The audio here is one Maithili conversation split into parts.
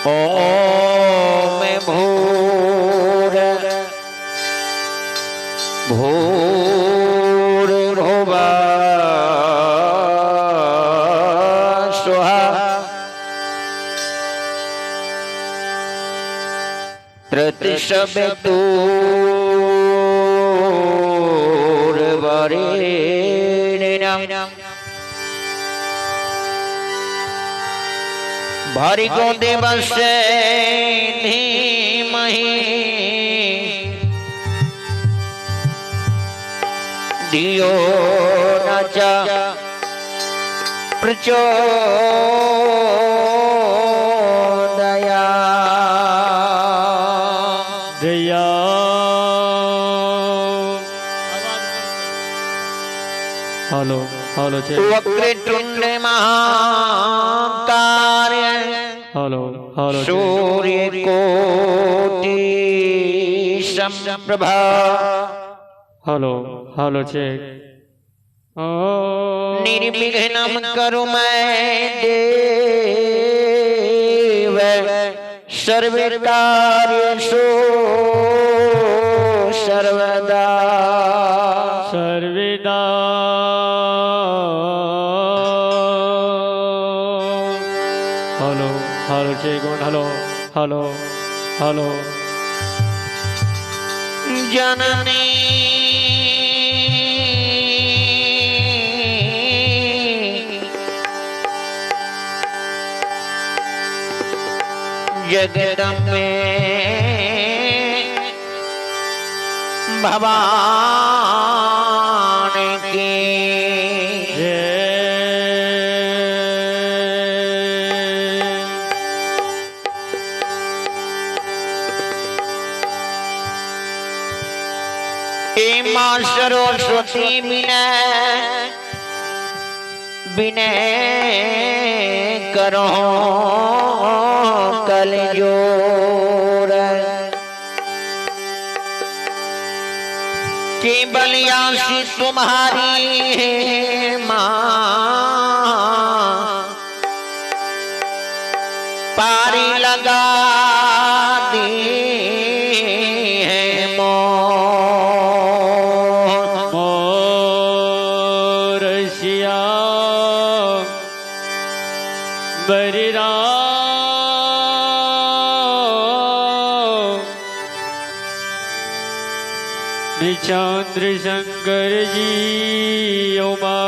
ओम भूर भूर भुवः स्वः तत्सवितुर्वरेण्यं भर्गो देवस्य धीमहि धियो न च प्रचोदयात्। दया हेलो हेलो वक्रतुंड महाकाय हेलो हेलो सूर्यकोटि समप्रभा हेलो हेलो चेक निर्विघ्नं कुरु मे देव सर्वकार्येषु सर्वदा सर्वदा। Hello hello check hello hello hello जननी जगदम्बे भवानी की जय। मां सरस्वती विनय विनय करो कल जोर के बलियासी तुम्हारी है मां पारी लगा दी है मोरसिया बरिरा चंद्र शंकर जी उमा।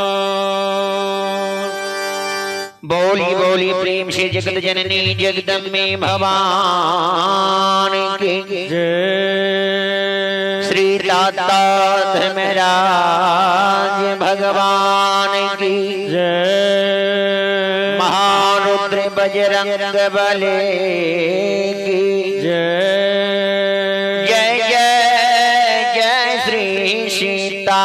बोली बोली प्रेम से जगत जननी जगदम्बे भवानी की जय। श्री दाता धर्मराज भगवान की जय। महारुद्र बजरंग बले की जय। जय जय जय श्री सीता।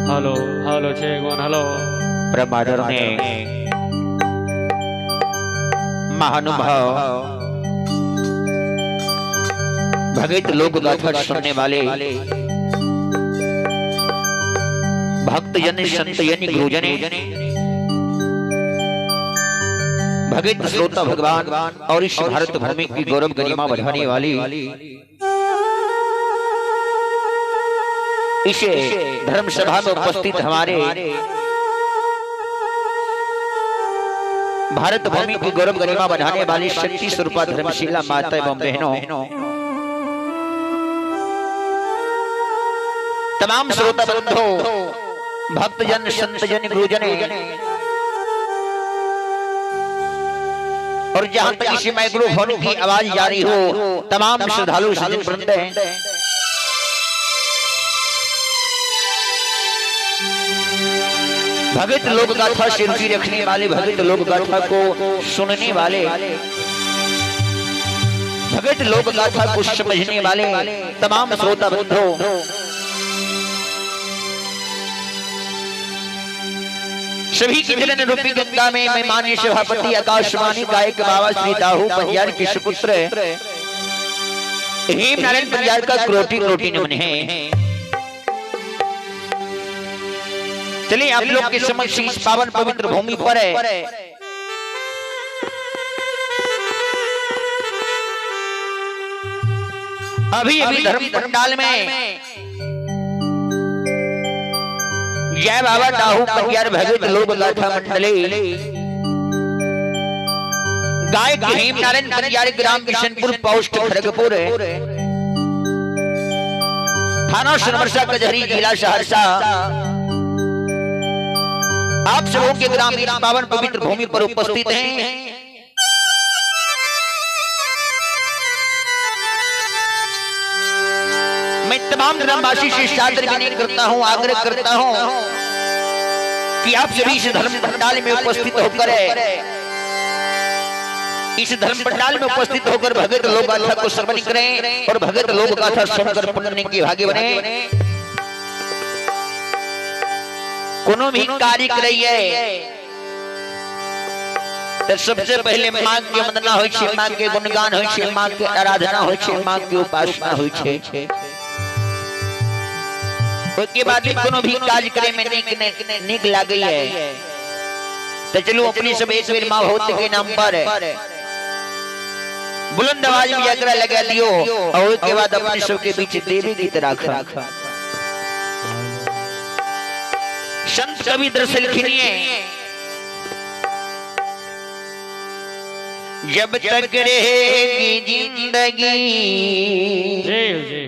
हेलो हेलो छे हेलो परमादरणीय महानुभाव भगत लोक गाथा सुनने वाले भक्तजन संतजन गुरुजन भगत श्रोता भगवान और इस भारत भूमि की गौरव गरिमा बढ़ाने वाली इसे धर्म सभा में उपस्थित हमारे भारत भूमि की गौरव गरिमा बढ़ाने वाली शक्ति स्वरूपा धर्मशीला माता एवं बहनों, तमाम श्रोता बंधु भक्तजन संतजन गुरुजन और जहां तक इस माइक्रोफोन की आवाज जारी हो तमाम श्रद्धालु सज्जन वृंद, भगत लोक गाथा से रुचि रखने वाले, भगत लोक गाथा को सुनने वाले, भगत लोक गाथा को समझने वाले तमाम श्रोता बंधु, सभी की चरण रूपी गंगा में मैं माननीय सभापति आकाशवाणी गायक बाबा श्री दाहू पंजार के सुपुत्र हेम नारायण पंजार का क्रोटी क्रोटी नमन है। चलिए आप लोग के समक्ष इस पावन पवित्र भूमि पर है अभी अभी धर्म पंडाल में जय बाबा दाहू पंडियार भगत लोक गाथा मंडली गायक हेम नारायण पंडियार ग्राम किशनपुर पोस्ट खड़गपुर थाना सोनवर्षा कचहरी जिला सहरसा आप सबों के ग्राम इस पावन पवित्र भूमि पर उपस्थित हैं। मैं तमाम ग्रामवासी से सादर विनय करता हूं, आग्रह करता हूं कि आप सभी इस धर्म पंडाल में उपस्थित होकर इस धर्म पंडाल में उपस्थित होकर भगत लोक गाथा को श्रवण करें और भगत लोक गाथा सुनकर पुण्य के भागी बने। कोनो भी कार्य करिए तो सबसे पहले मां के वंदना होय छै, मां के गुणगान होय छै, मां के आराधना होय छै, मां के उपासना होय छै। उसके बाद भी कोनो भी कार्य करे में नीक नीक लागै है तो चलो अपनी सब एक बेर मां भगवती के नाम पर बुलंद आवाज में जयकारा लगा दियो और उसके बाद अपने सबके बीच देवी गीत राखा। संत कवि दरअसल लिखिए जब तक रहेगी जिंदगी जय जय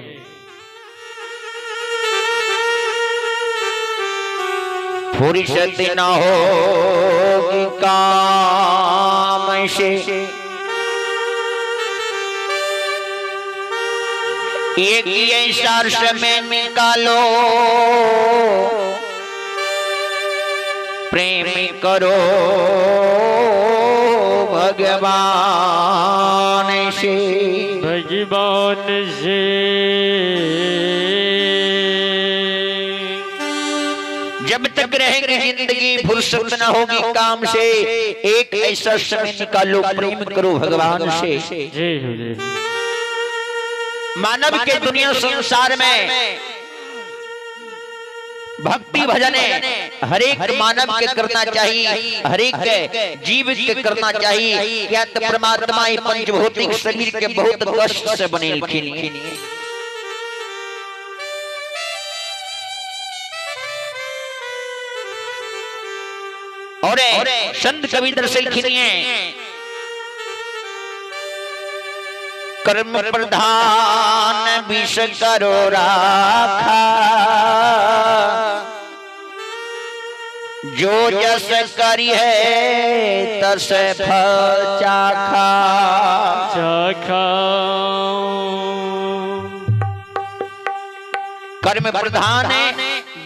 फुर्सत न होगी काम से एक ऐसा समय निकालो प्रेम करो भगवान से भगवान से। जब तक रहेगी जिंदगी फुर्सत न होगी काम से एक ऐसा समय निकालो प्रेम करो भगवान से। मानव के दुनिया संसार में भक्ति भजन हरेक मानव के करना चाहिए, हरेक जीव के करना चाहिए। क्या तो परमात्मा पंचभौतिक शरीर के बहुत कष्ट से बने। और संत कवि दरअसल कर्म प्रधान विष करो राखा जो जस करी है तस फल चाखा चाखा। कर्म प्रधान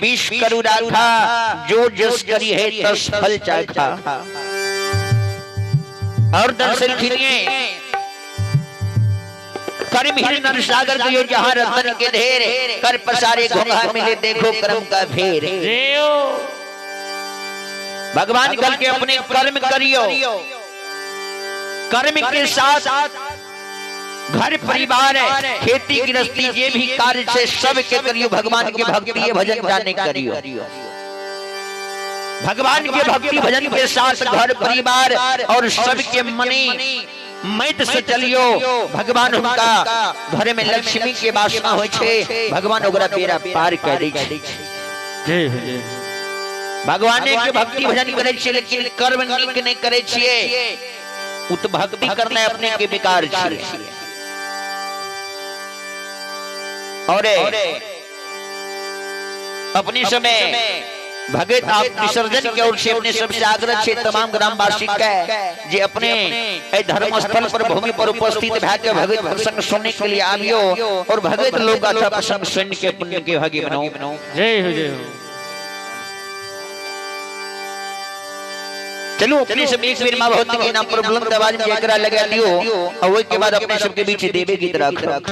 विष करो राखा जो जस करी है तस फल चाखा। और दर्शन खिलिए कर्म ही नर सागर के जहां रतन के ढेर कर पसारे घोंघा मिले देखो कर्म का फेर। भगवान करके अपने कर्म करियो, कर्म के साथ घर परिवार खेती गृहस्थी ये भी कार्य से सब के करियो, भगवान के भक्ति भजन जाने करियो। भगवान के भक्ति भजन के साथ घर परिवार और सबके मनी मैत से चलियो। भगवान उनका घर में लक्ष्मी के वासना होय छे, भगवान ओकरा बेड़ा पार कर दै छै। भगवान के भक्ति भजन करे छियै लेकिन कर्म नीक नहीं करे छियै, उ तो भक्ति करना अपने के बेकार छियै। और अपनी समय भगत आप विसर्जन के ओर से अपने सबसे आग्रह छे तमाम ग्रामवासी के जे अपने धर्म स्थल पर भूमि पर उपस्थित भए के भगत प्रसंग सुनने के लिए आवियो और भगत लोक गाथा प्रसंग सुन के पुण्य के भागी बनाओ। जय हो जय हो। चलो अपने सब एक बेर मां भगवती के नाम पर बुलंद आवाज में जयकारा लगा दियो और ओहि के बाद अपने सबके बीच देवी गीत राख।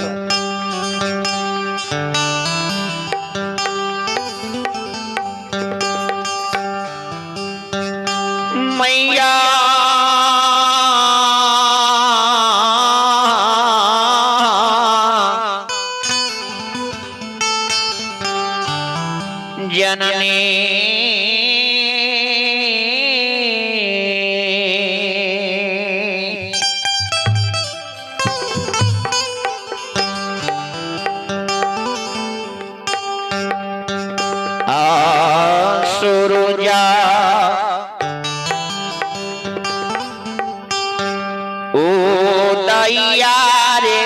मैया जननी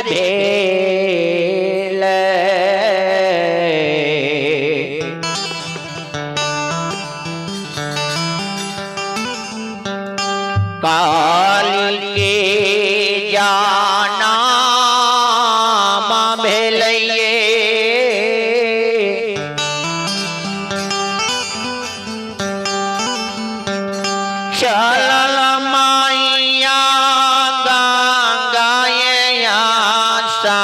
रे भेल। काली के जाना भेलैये, चलल माइया गंगा आशा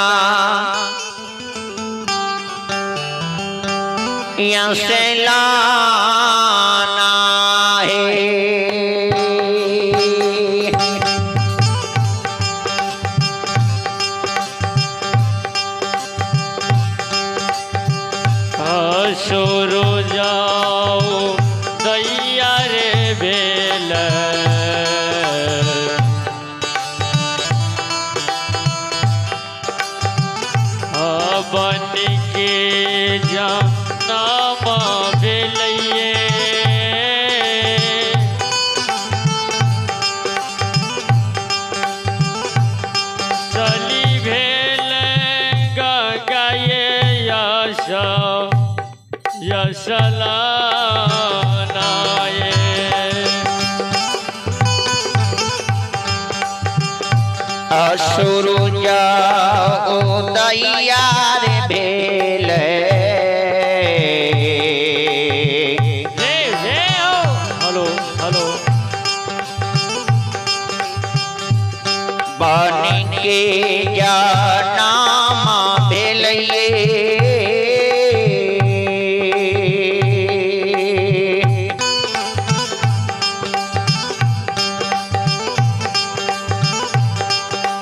से लाना है। असुर जाओ दैया रे भेल, बन के जाना भेलैये। चली भेल गंगा ये यश यशलानाये। असुर जाओ दैया रे भेल, जय जय हो। हेलो हेलो बन के जाना भेलैये।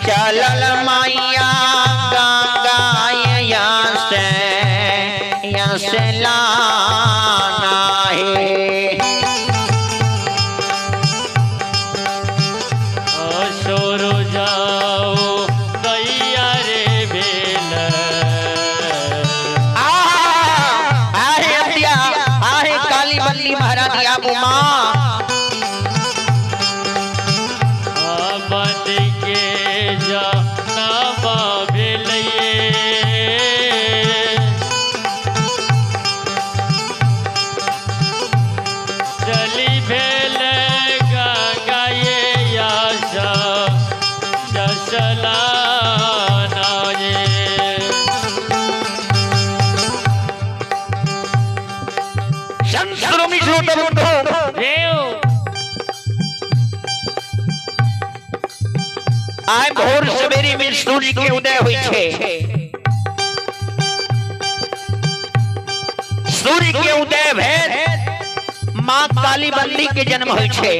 चलल माइया गंगा से लाना है। असुर जाओ दैया रे भेल, आहे अतिया आहे काली बल्ली महारानी आबू माँ। बन के जाना भेलैये। चली भेल गंगा ये यश यशलानाये। संत श्रोमणी श्रोता बंधु, आय भोर सवेरे में सूर्य के उदय हुई छे। सूर्य के उदय भेल माँ काली बल्ली के जन्म हुई छे।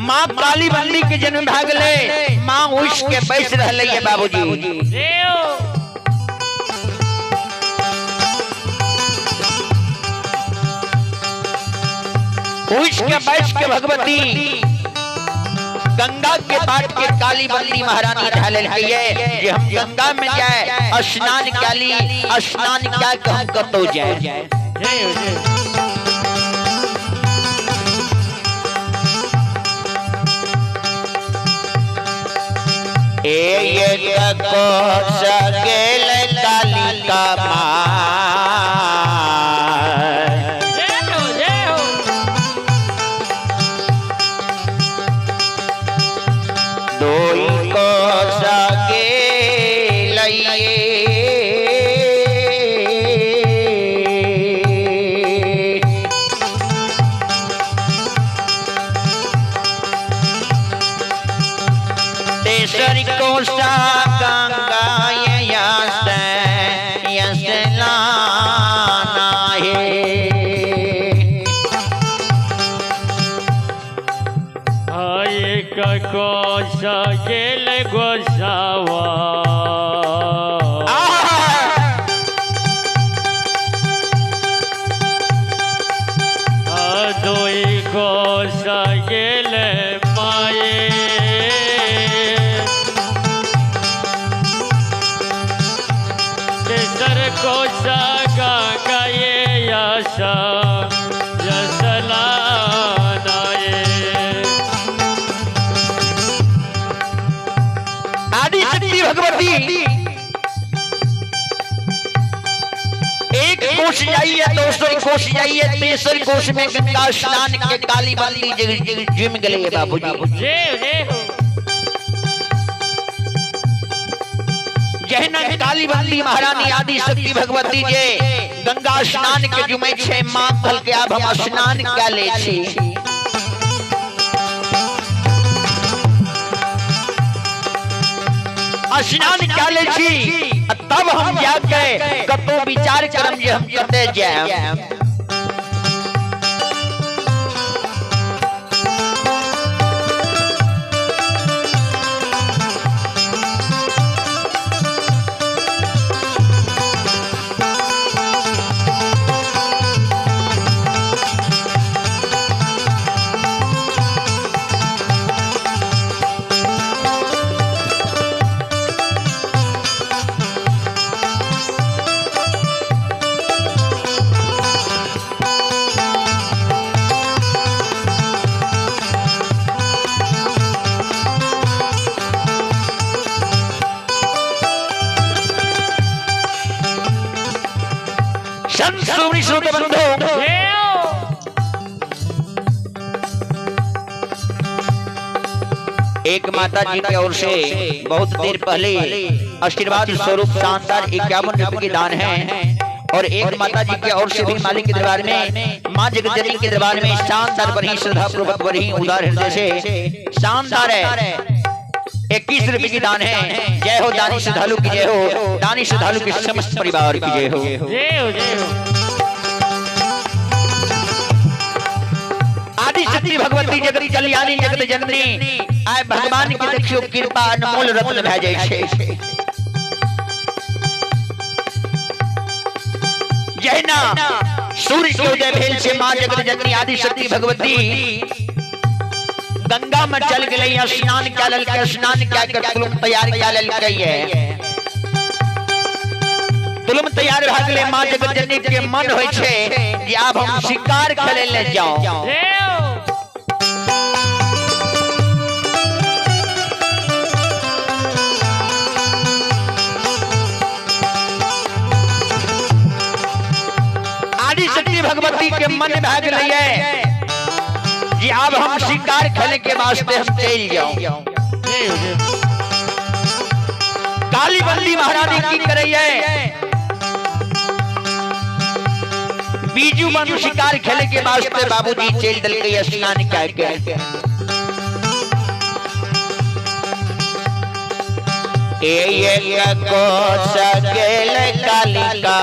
माँ काली बल्ली के जन्म भए गेलै, माँ उठ के बैस रहलै है बाबूजी। उठ के बैस के भगवती गंगा के बाट के काली बल्ली महारानी ढालल है जे हम गंगा में जाए स्नान काली स्नान क्या के हम कतौ जाए। जय हो जय। एक कोस गेल काली का माँ, जय हो जय हो। दोई कोस गेलैये। तेसर कोसा गंगा यस लाना है। एक कोस गेल गोसावा, दोई कोस गेल माये। तेसर कोस गंगा ये यश यशलानाये। शक्ति भगवती एक कोष जाइए, दोसर कोष जाइए, तेसर कोष में गंगा स्नान के काली बंदी जिम गए बाबूजी। जहना काली बंदी महारानी आदि शक्ति भगवती जे गंगा स्नान के जुमे छे, मां कहल के आब हम स्नान क ले छी। स्नान क ले छी तब हम जाके कतो विचार करम जे हम कते जाएब। एक माता जी की ओर से बहुत देर पहले आशीर्वाद स्वरूप शानदार 51 रुपए के दान है और एक माता जी की ओर से भी मालिक के दरबार में, माँ जगतजननी के दरबार में शानदार पर ही श्रद्धा पूर्वक पर ही उदार हृदय से शानदार है 21 रुपए की दान है। जय हो दानी श्रद्धालु की जय हो, दानी श्रद्धालु के समस्त परिवार की जय हो। जय हो, जय हो। आदि शक्ति भगवती जगत कल्याणी जगत जननी आय भगवान के देखियो कृपा अनमोल रत्न भए जाय छै। जहिना सूर्य के उदय भेल छै, मां जगत जननी आदि शक्ति भगवती गंगा में चल गेलै, स्नान कए लेलकै, स्नान कए के तुलम तैयार कए लेलकै, तुलम तैयार भए गेलै। मां जगत जननी के मन होइ छै जे आब हम शिकार खेलै ले जाउ। आदि शक्ति भगवती के मन भए गेलै जे आब हम शिकार खेले के वास्ते हम चल जाऊं। काली बंदी महारानी की करैये, बीजू बन शिकार खेले के वास्ते बाबूजी चल दलकै स्नान कए के। एक कोस गेल काली का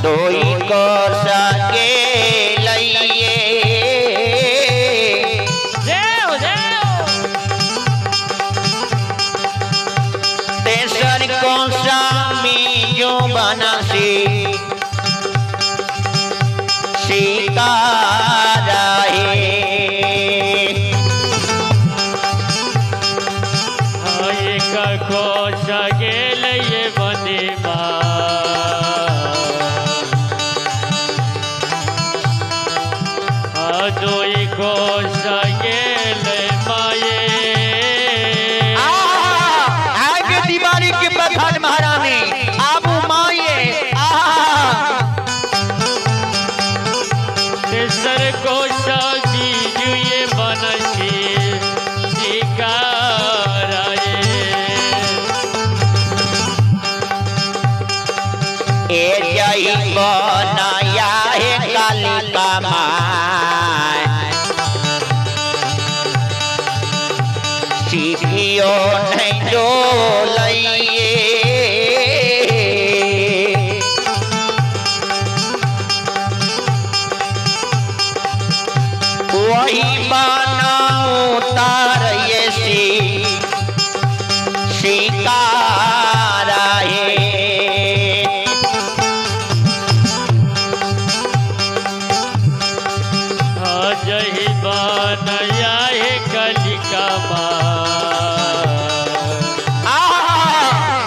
दोई कोस गेलैये, तेसर कोसा मीजो बनसी शिकारा हे। एक कोस गेलैये बनेबा दोई कोस गेलै माये। आगे दीवारी के बखान महारानी आबू माये। तेसर कोस बीजुए बनसी शिकाराए। ए जई बनाया है काली का माय सीखियो नहीं डोलैये, वही बनाऊं तार ये शिकारा है। जही बनाया है कलिका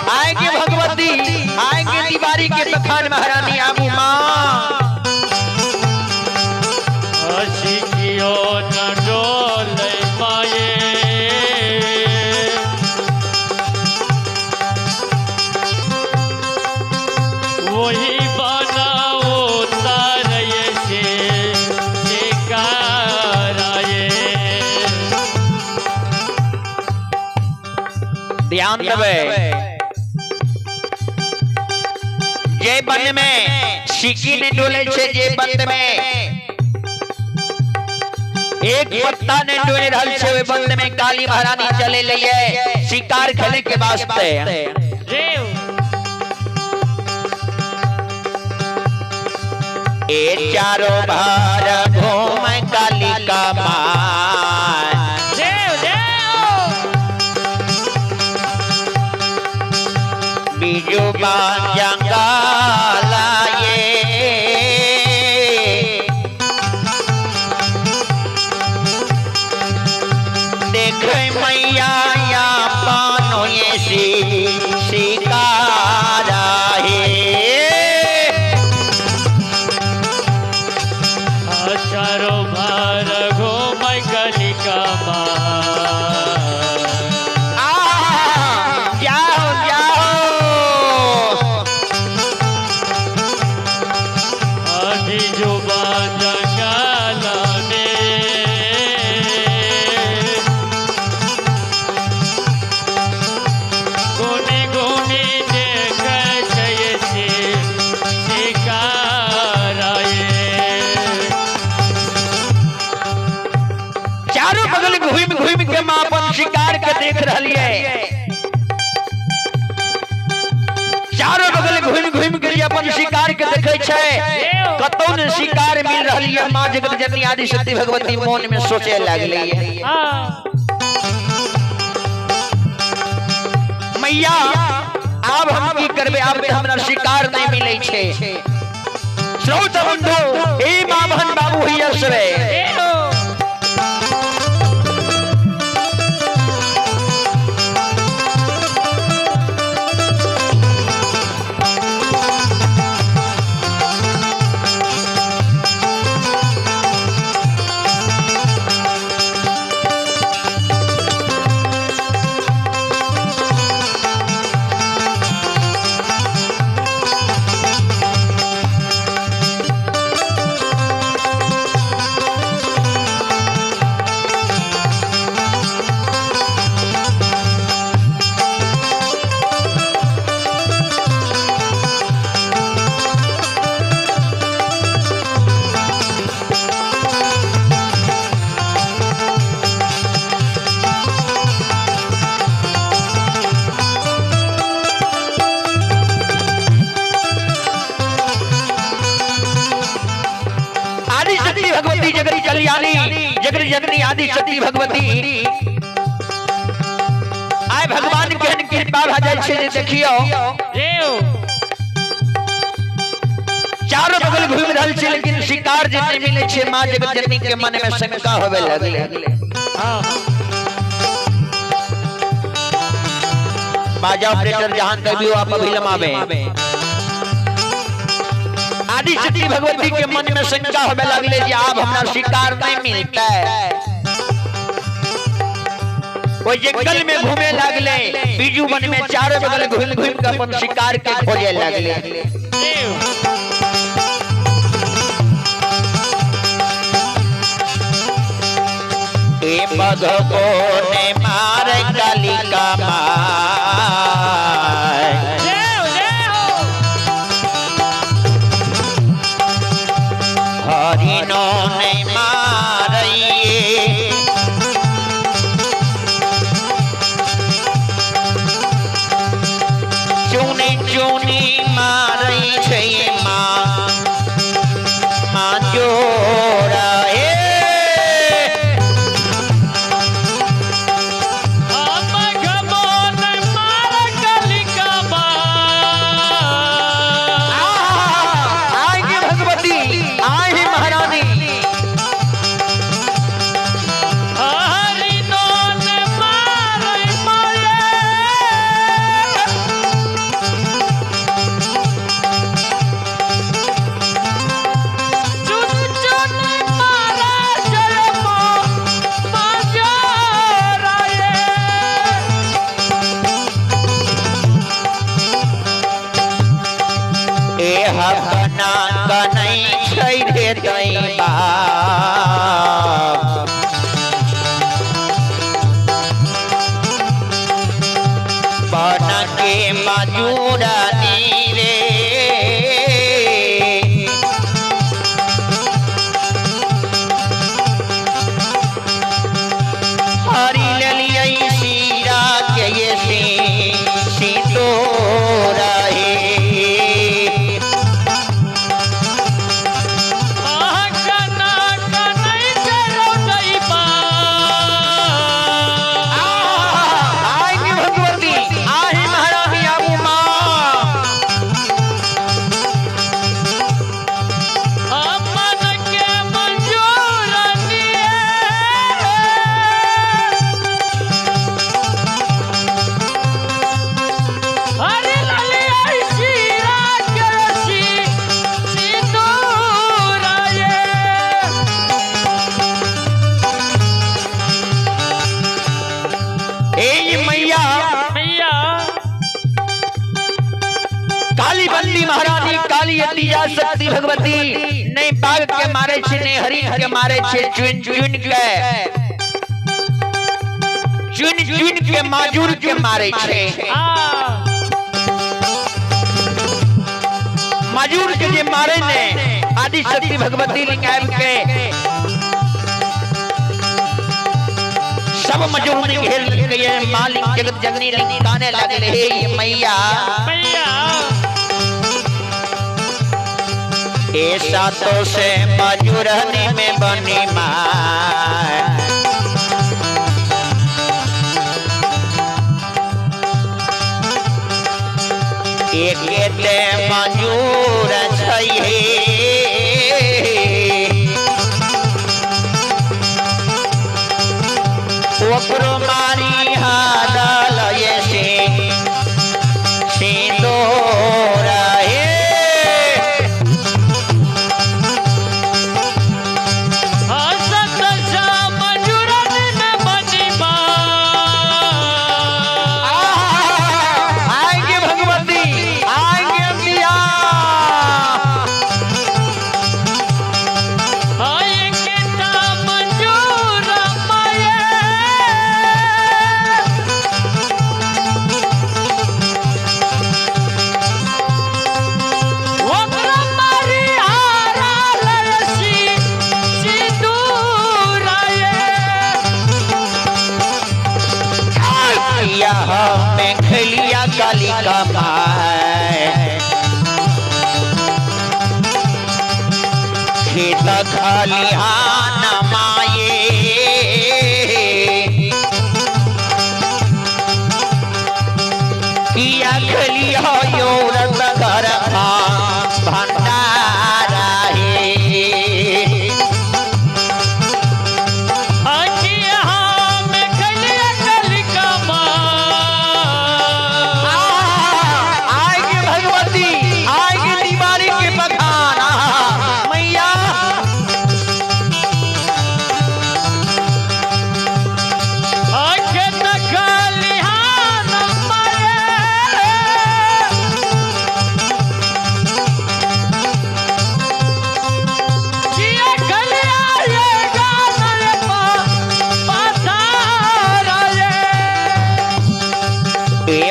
आएंगे भगवती, आएंगे दीवारी के बखान महारानी आबू माँ। ध्यान देबै जे वन में सिक्की ने डोले छे, जे वन में एक पत्ता ने डोले रहल छे, ओहि वन में काली महारानी चले लिए शिकार खेले के वास्ते। ए चारों भार घूम कालिका मां, बीजू बान जंगाला ये देख मैया या पानो ये शिकारा है। चारों भार घूम कालिका मां, जाओ जाओ बीजू बान जंगाला में गुनी गुनी देख शिकारा ये। चारों बगल घूम घूम के मां अपन शिकार के देख रही है। चारों बगल घूम घूम के अपन शिकार के देखे छे, कतौ ने शिकार मिल रही है। मां जगत जननी आदि शक्ति भगवती मन में सोचे लागली है, मैया आब हम की करबे, आब ते हमरा शिकार नहीं मिले छे। श्रोत बंधु हे मां बहन बाबू हैया सरे भगवती जगत कल्याणी जगत जननी आदि शक्ति भगवती आय भगवान के कृपा भ जाय छै। देखियो चारों बगल घूम रहल छै लेकिन शिकार जे नहीं मिले छै। मां जगत जननी के मन में शंका होवे लगले। बाजा ऑपरेटर जहां कभी आप अभी लमावे आदि शक्ति भगवती के मन में शंका होवे लगले जे आब हमरा शिकार नहीं मिलता है। वो जंगल में घूमे लगले, बीजू वन में चारों बगल घूम घूम के अपन शिकार के खोजे लगले। ए बघको ने मार कालिका माय, हरिणों ने मारिए चुनी चुनी मारई छे मां मां जोड़ा ए अपना कनई छै रे दैबा काली अतिजा शक्ति भगवती नहीं बाघ के मारे छे नहीं हरिण के मारे छे, चुन चुन के चुन चुन के माजूर के मारे छे। माजूर के जे मारे ने आदि शक्ति भगवती लिंगाब के सब मजूर ने घेर लिए। मालिक जगत जननी लिंग काने लागले हे मैया ऐसा तो से मजूरनी में बनी मां एक ते मजूर छे ओकरो मारी हाल ये से सिंदूर हे। आएंगे भगवती आएंगे अंबिया में खेलिया काली का माय खेत खलिहान माये किया खेलिया योरत घर भंडारा हे।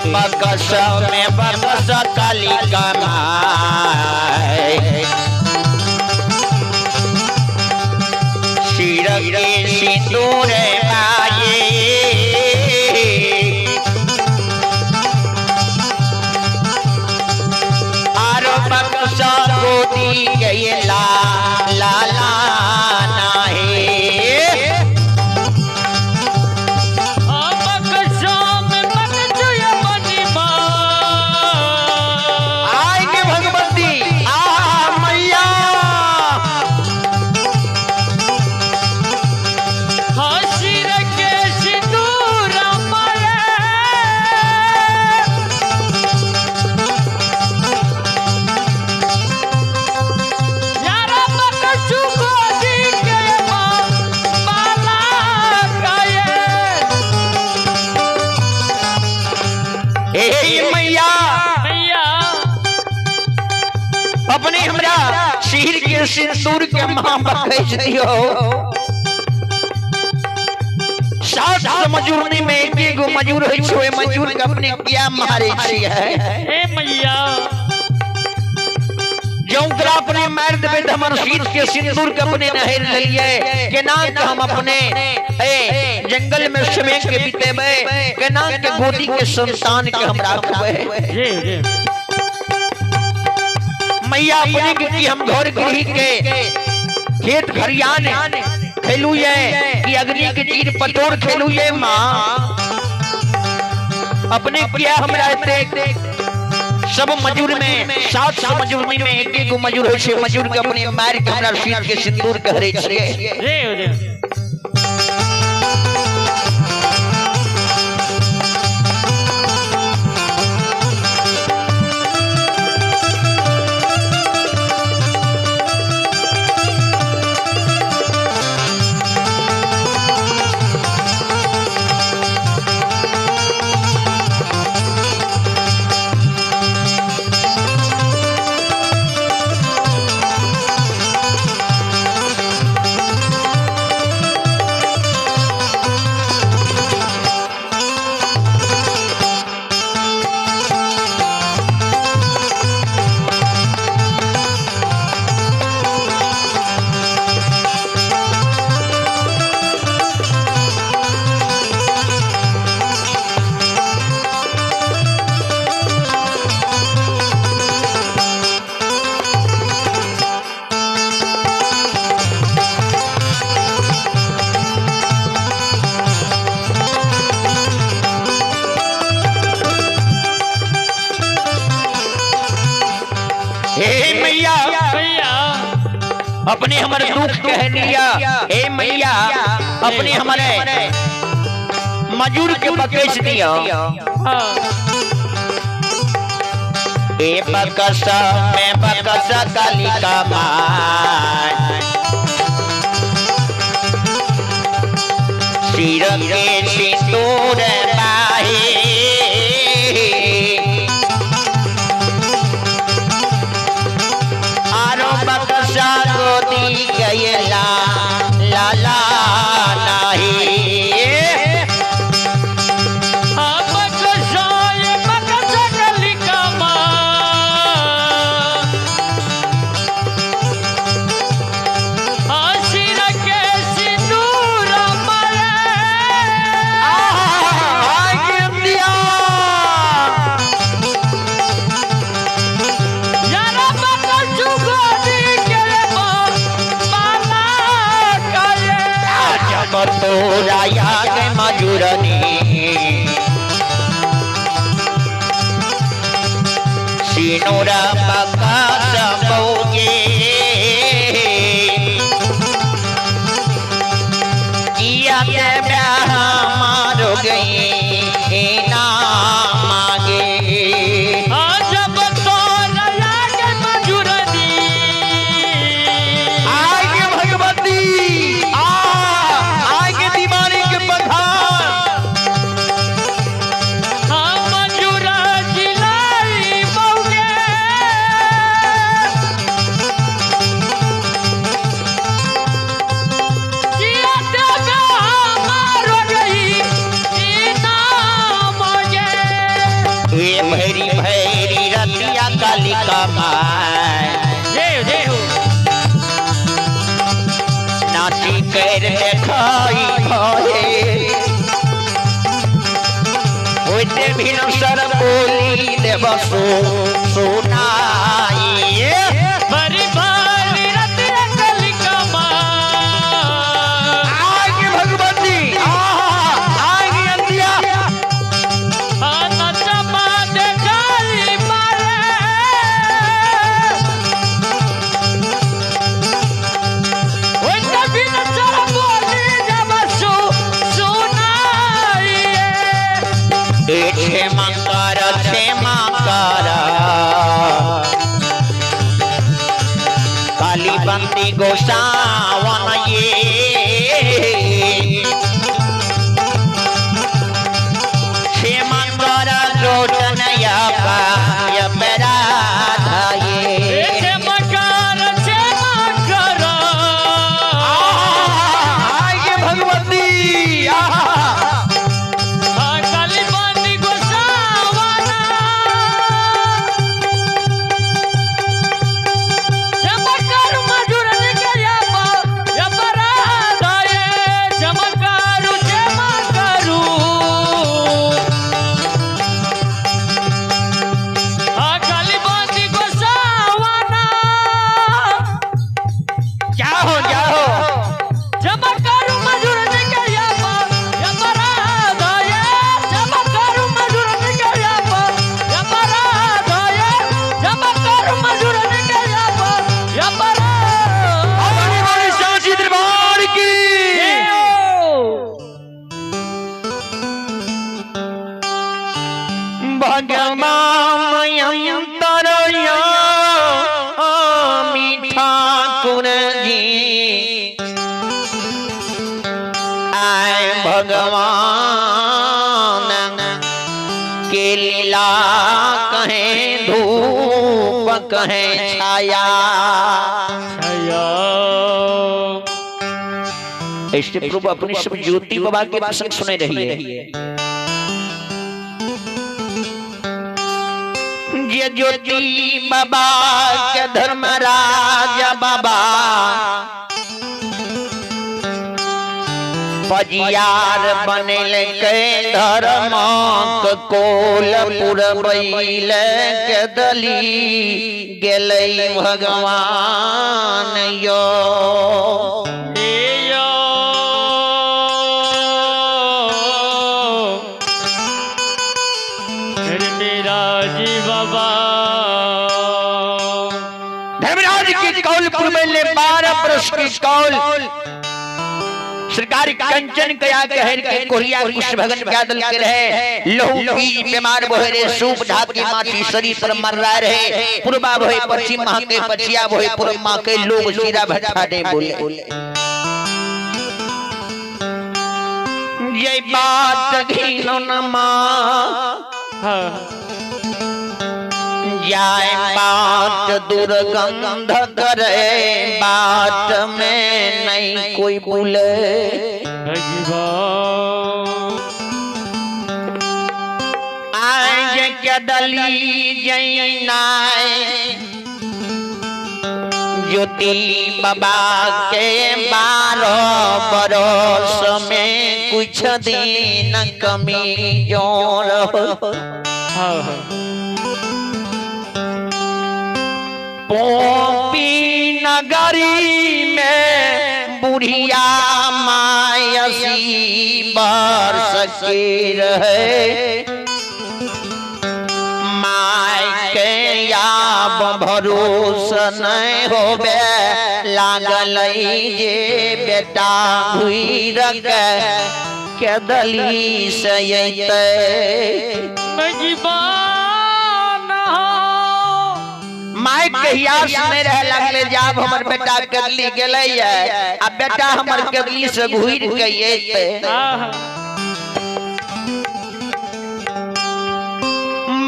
बकस में बकस काली का my सिर के सिंदूर माये आरो बकस गोदी के ला ला ला ना है। अपने हमरा सिर के सिंदूर के महाबकै छै हो। 7 मजूरनी में एक एगो मजूर होइ छै, ओहि मजूर के अपने किया मारे छियै हे मैया। जौं ओकरा अपने मारि देबै त हमर सिर के सिंदूर के अपने नहर लेलियै, केना के हम अपने जंगल में समय के बितेबै, केना के गोदी के संतान के हम राखबै। जी जी मैया अपने के की हम घर गृह के खेत खरियान खेलू ये कि अग्नि के चीर पटोर खेलू ये माँ। अपने किया हमरा एते सब मजूर में 700 मजूर में एक एक मजूर होइ छै, मजूर के अपने मारि के हमरा सिर के सिंदूर कहरे छियै। जी जी अपने हमारे दुख कह दिया हे मैया, अपने हमारे मजूर के बकस दिया। ए बकस में बकस कालिका माय, सिर के सिंदूर बाहे, आरो बकसा गोदी गयला लाला नाही। तोराया के मजूरनी सिनोरा बकस बौगे, किया के ब्याह मारो गई ना मांगे। जब तोराया के मजूरनी आगे भगवती भैरी भैरी रतिया कालिका my, जय जय हो नाची कर देखाई भये, होते भिनसर बोली देवसो सुनाई। भरी भरी रतिया कालिका my, आगे भगवती आगे अंतिया काली बंदी गोसावन ये, क्षेमा कर जोटन या पाय अपराध ये। क्षेमा कर क्षेमा कर आगे भगवती काली बंदी गोसावन, भगवान के लीला कहें धूप कहें छाया। ऐसे प्रभु अपनी सब ज्योति बाबा के प्रसंग सुने रही है। ये ज्योति बाबा के धर्मराज बाबा पजियार बनल के धर्म कोल पुरबैल के दली गेलै भगवान यो। धर्मराज की कौल पुरबैल 12 बरस की कौल सरकारी कंचन कया कहर के कोरिया कुश भगन क्या दल के रहे लहू की बीमार बोहे रे सूप ढाकी माटी शरीर पर मर रहा रहे पूर्वा बोहे पश्चिम माह के पछिया बोहे पूर्व माह के लोग सीरा भट्ठा ने बोले। ये बात घिनौन माँ जाए बात दुर्गंध करे बात में नहीं कोई बोले। आज के दली जैनाए ज्योति बाबा के 12 बरस में कुछ दिन कमी जोर पोपी नगरी में बुढ़िया मायसी बरस के रहे my के याब भरोस नहीं होबे लागल जे बेटा घुर के दली से अइतै। My कहिया सुने रहे लगले जाब हमर बेटा कदली गेलै आ बेटा हमर कदली से घुर के अइतै।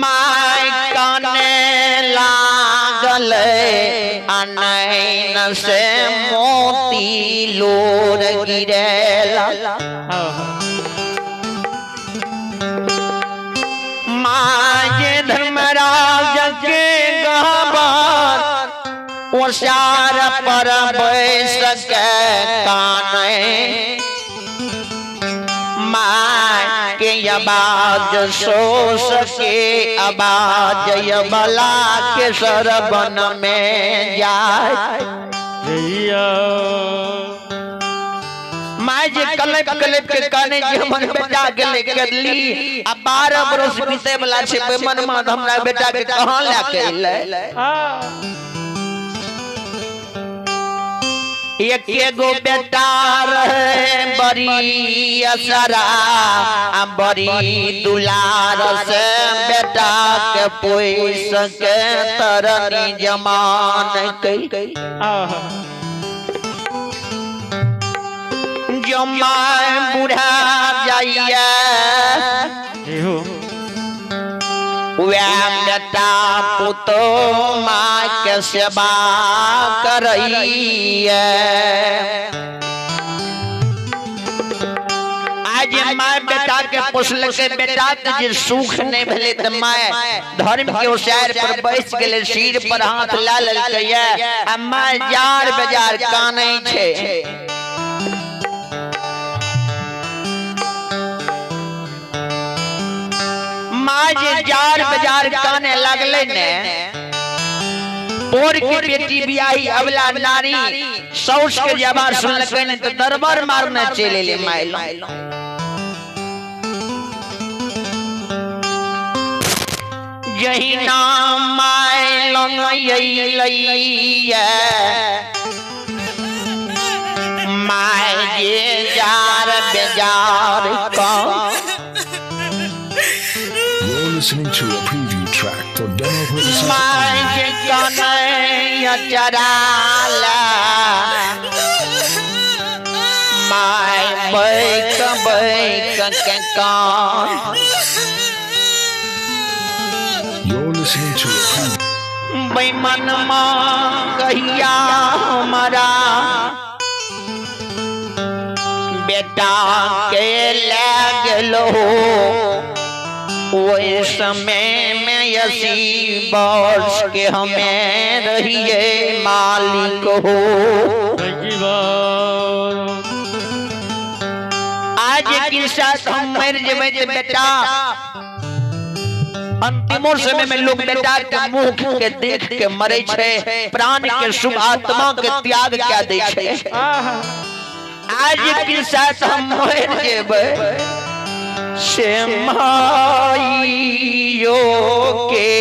My काने लागल अनैन से मोती लोर गिरेला। My Dharmaraj के गहबर ओसार पर बैस के काने my के आवाज सो सके आवाज बला के सरबन में जाए। My जे कलप कलप के काने जे हमर बेटा गेलै कदली आ 12 बरस बीते वाला छै मन में हमरा बेटा के कहां लए के अइलै। एक एगो बेटा रहे बड़ी असरा आ बड़ी दुलार से बेटा के पोस के तरनी जमान कई जमाए बुढ़ा जाइए वह बेटा पुतो माँ के सेवा करैये। आज my बेटा के पोसलकै बेटा के जे सुख नहीं भेलै त my धर्म के ओसार पर बैस गेलै सिर पर हाथ ला लेलकै आ my जार बेजार कानै छै। My जे जार बाजार काने लगले ने पोर के बेटी बियाही अबला नारी साउस के जवाब सुनलकै ने त दरबार मारने चले ले my लो। यही नाम my long अइलैया my जे जार बेजार का। You're listening to a preview track for demo purposes my only. जे कन्हैया चराला my बैक बैक के कान। You're listening to a preview. बेमन मां कहिया हमारा बेटा के ले गेलो ओहि समय में 80 वर्ष के हमें रहिए मालिक हो। आज के साथ हम मर जेबै त बेटा अंतिमो समय में लोग बेटा के मुंह के देख के मरे छै, प्राण के शुभ आत्मा के त्याग क्या दै छै। आज के साथ हम मर जेबै से माइयो के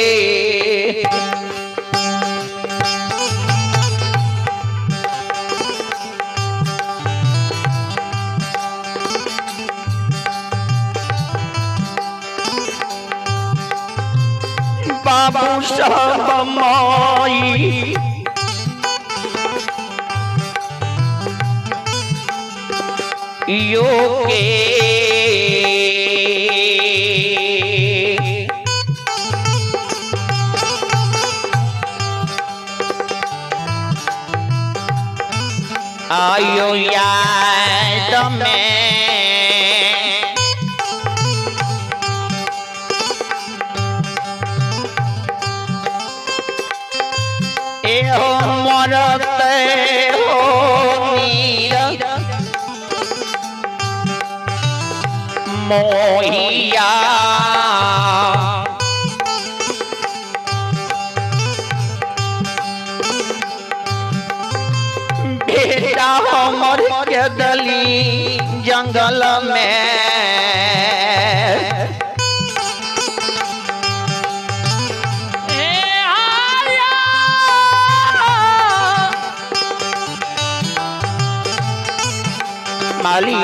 बाबू सब माई यो के आयो याद में एहो मरते हो नीर मोहिया बेटा हमर के दली जंगल में माली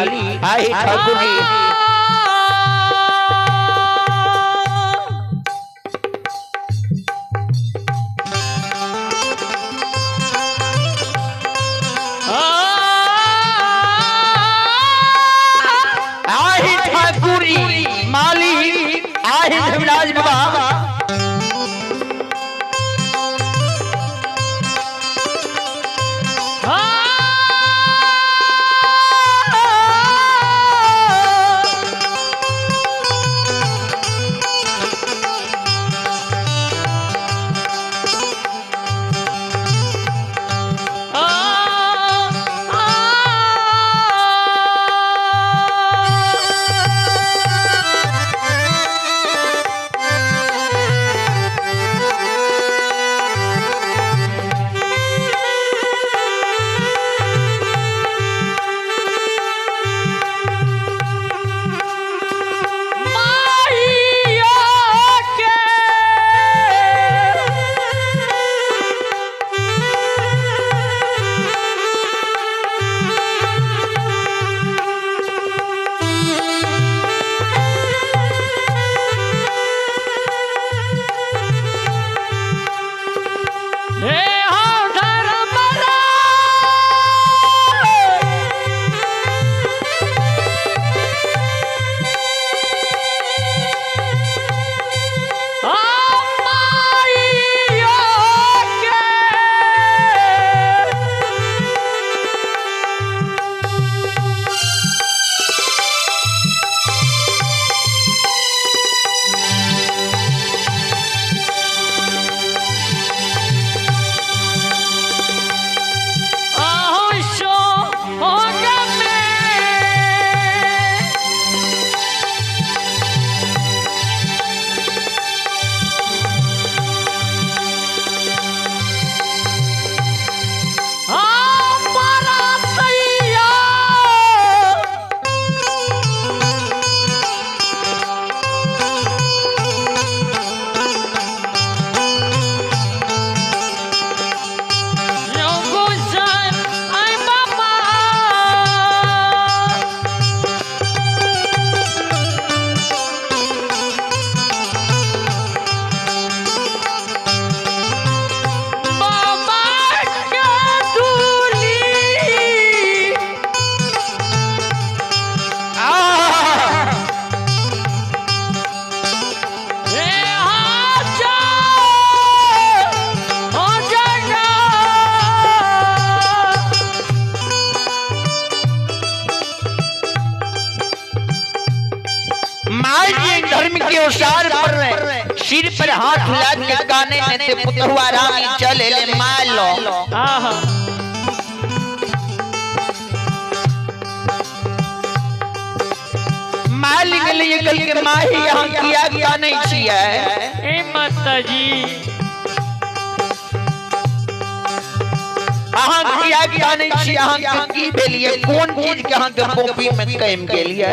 आई ठाकुर जी आई ठाकुरी माली आई धर्मराज बाबा धर्म के उसार पर सिर पर हाथ लाद के गाने ने पुतहुआ रामी चले ले मालो। माल लिए कल के माही यहाँ किया गया नहीं छिया ए माता जी अहाँ किया गया नहीं छिया अहाँ के की भेलिए कौन चीज के अहाँ के कॉपी में कम गेलिए।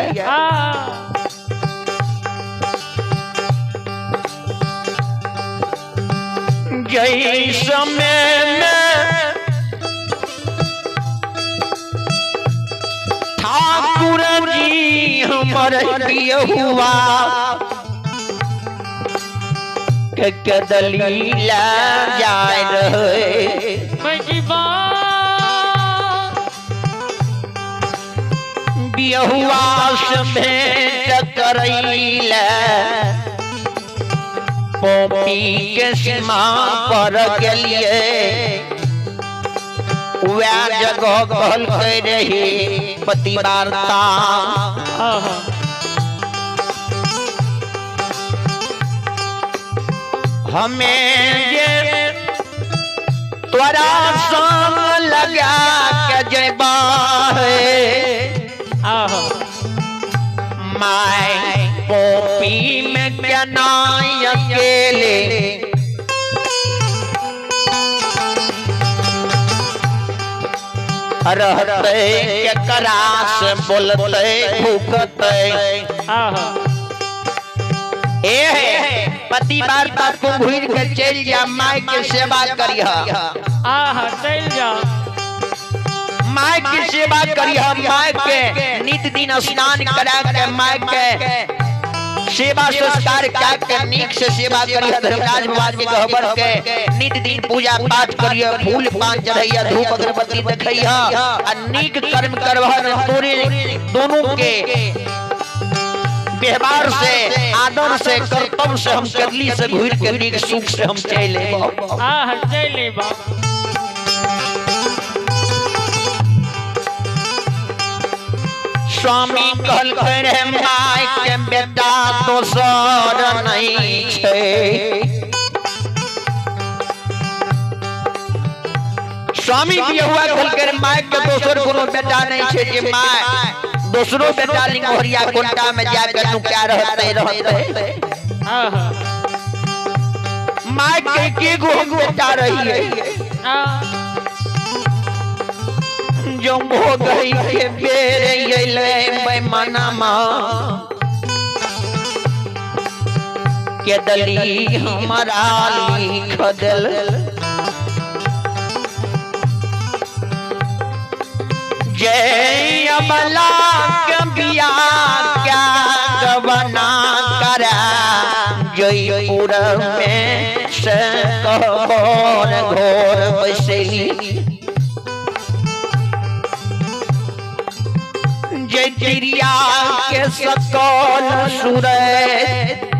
जय समय में ठाकुर जी हमर हुआ के कदली ला जाय रहे बियहुआ से भेंट करैले पोपी के सीमा पर गेलिए वह जगह कहलकै रही पति वार्ता। हमें ये तोरा संग लगा के जयबा my पोपी में केना अकेले रहते केकरा से बोलते भूखते। ए पति वार्ता को घूर के चल जा my के सेवा करिह। आहा चल जा my के सेवा करिह my के नित दिन स्नान करा के my के सेवा संस्कार के नीक से सेवा करिह। धर्मराज बाबा के गहबर के नित दिन पूजा पाठ करिह फूल पान चढ़ैया धूप अगरबत्ती देखैह आ नीक कर्म करबह तोरे दोनों के व्यवहार से आदर से कर्तव्य से हम करली से घूर के नीक सुख से हम चले। आहा चले स्वामी कहलकै रे my के बेटा दोसर नहीं छै। स्वामी बियहुआ कहलकै रे my के दोसर कोनो बेटा नहीं छै जे my दोसरो बेटा लिंगोहरिया कोंटा में जाकर नुका रहते रहते। My के गो हम बेटा रही जो हो गई के बेर अइले बेमनमा के दली हमारा लिख दिल जय अमला के बिया क्या गवना करा जयपुर में से घोर घोर बसली जय के सकल सूरत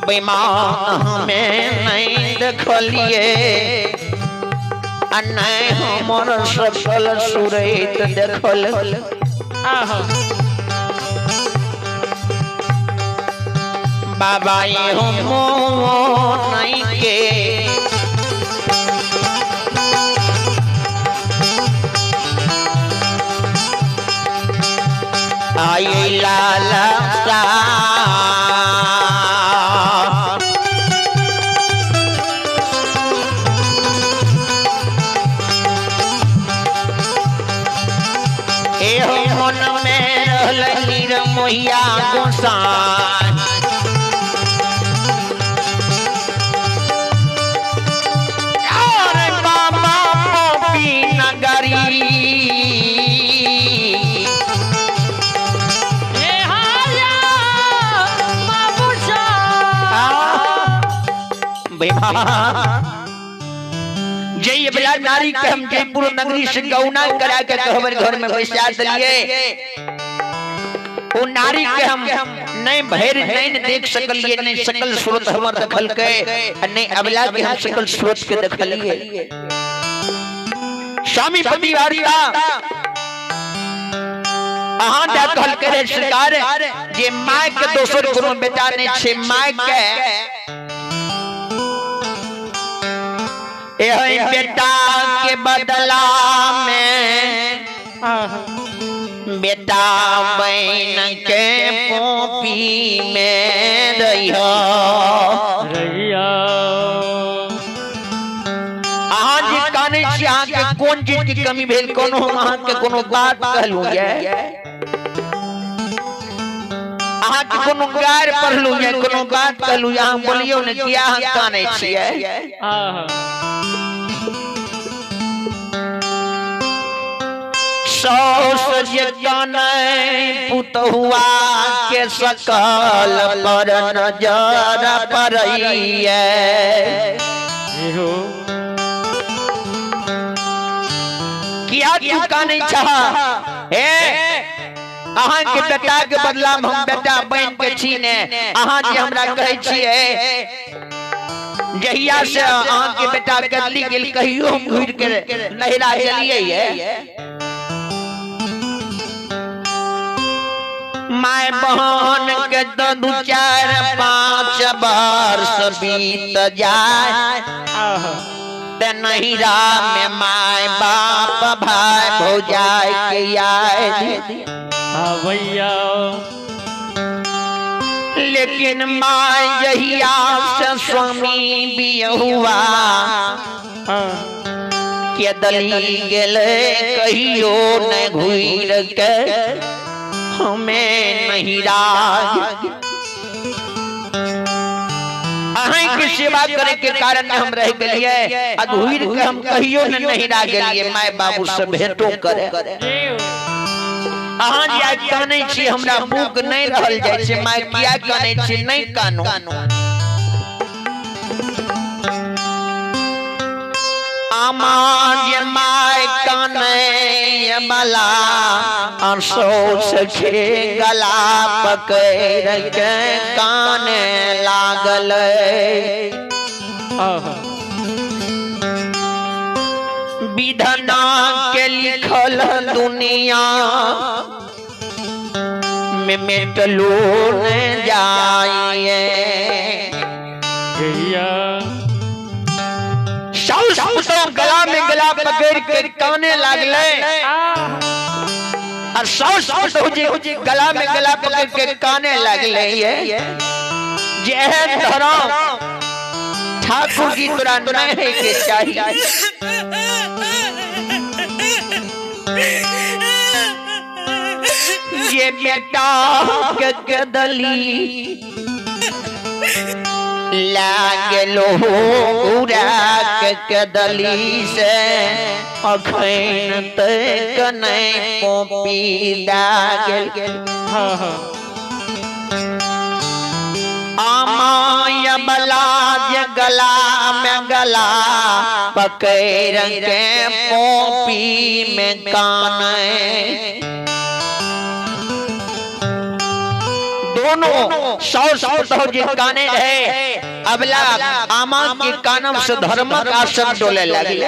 बेईमान हमें नहीं देखलिए नहीं हमर सकल सूरत देखल। बाबा हम नहीं के आई लाला सा ए हो मन में रहल मोहिया गोसाई और बाबा पोपी नगरी जय बला नारी के हम जयपुर नगरी से गौना करा के कहबर घर में बैसा दिलिए ओ नारी के हम नहीं भैर नहीं देख सकलिए नहीं सकल सूरत हमर देखल के नहीं अबला के हम सकल सूरत के देखलिए। स्वामी पति वार्ता अहाँ जा कहल के सरकार जे my के दोसर कोनो बेटा नहीं छे my के एहि बेटा के बदला में बेटा बहन के पोपी में रहिया। अहाँ जे कानै छी अहाँ के कोन चीज के कमी भेल कोनो हम अहाँ के कोनो बात कहलहुँ ये अहाँ के कोनो गारि पढ़लहुँ ये कोनो बात कहलहुँ ये अहाँ बोलियौ ने किया अहाँ कानै छियै। साउस जे कानै पुतहुआ के सकल पर नजर पड़ैये। किया तू कानै छह? हे अहाँ के बेटा के बदला में हम बेटा बन के छी ने। अहाँ जे हमरा कहै छियै जहिया से अहाँ के बेटा गदली गेल कहियो हम घुरि के नहिरा गेलियै। My बहन के तो 2 4 5 वर्ष बीत जाए ते नहिरा में my बाप भाई भौजाई के आए। भैया लेकिन my जहिया से स्वामी बियहुआ के दली गेले कहियो न घुर के हमें नहिरा। अहीं के सेवा करे के कारण हम रह गेलिए आ घुर के हम कहियो न नहिरा गेलिए my बाबू से भेंटो करे। अहाँ जे कानै छी हमरा भूख नहीं रहल जाइ छै। My किया कानै छी? नहीं कानो। आमा जे my कानै बला अफसोस के गला पकड़ के काने लागल। विधना के लिखल दुनिया में मेटलो न जाइए। साउस पुतोह गला में गला पकड़ के काने लागले और साउस पुतोह जे गला में गला पकड़ के काने लागले जे एहन धर्म ठाकुर जी तोरा नहीं है के चाहिए। ये बेटा के गदली लागलो उड़ा के दली से अखैन तक नहीं पोपी लागल। आमाय बला जे गला में गला पकड़ के पोपी में काने। दोनों साउस पुतोह जे काने रहे अबला आमा के कानम से धर्मक आसन डोले लगी।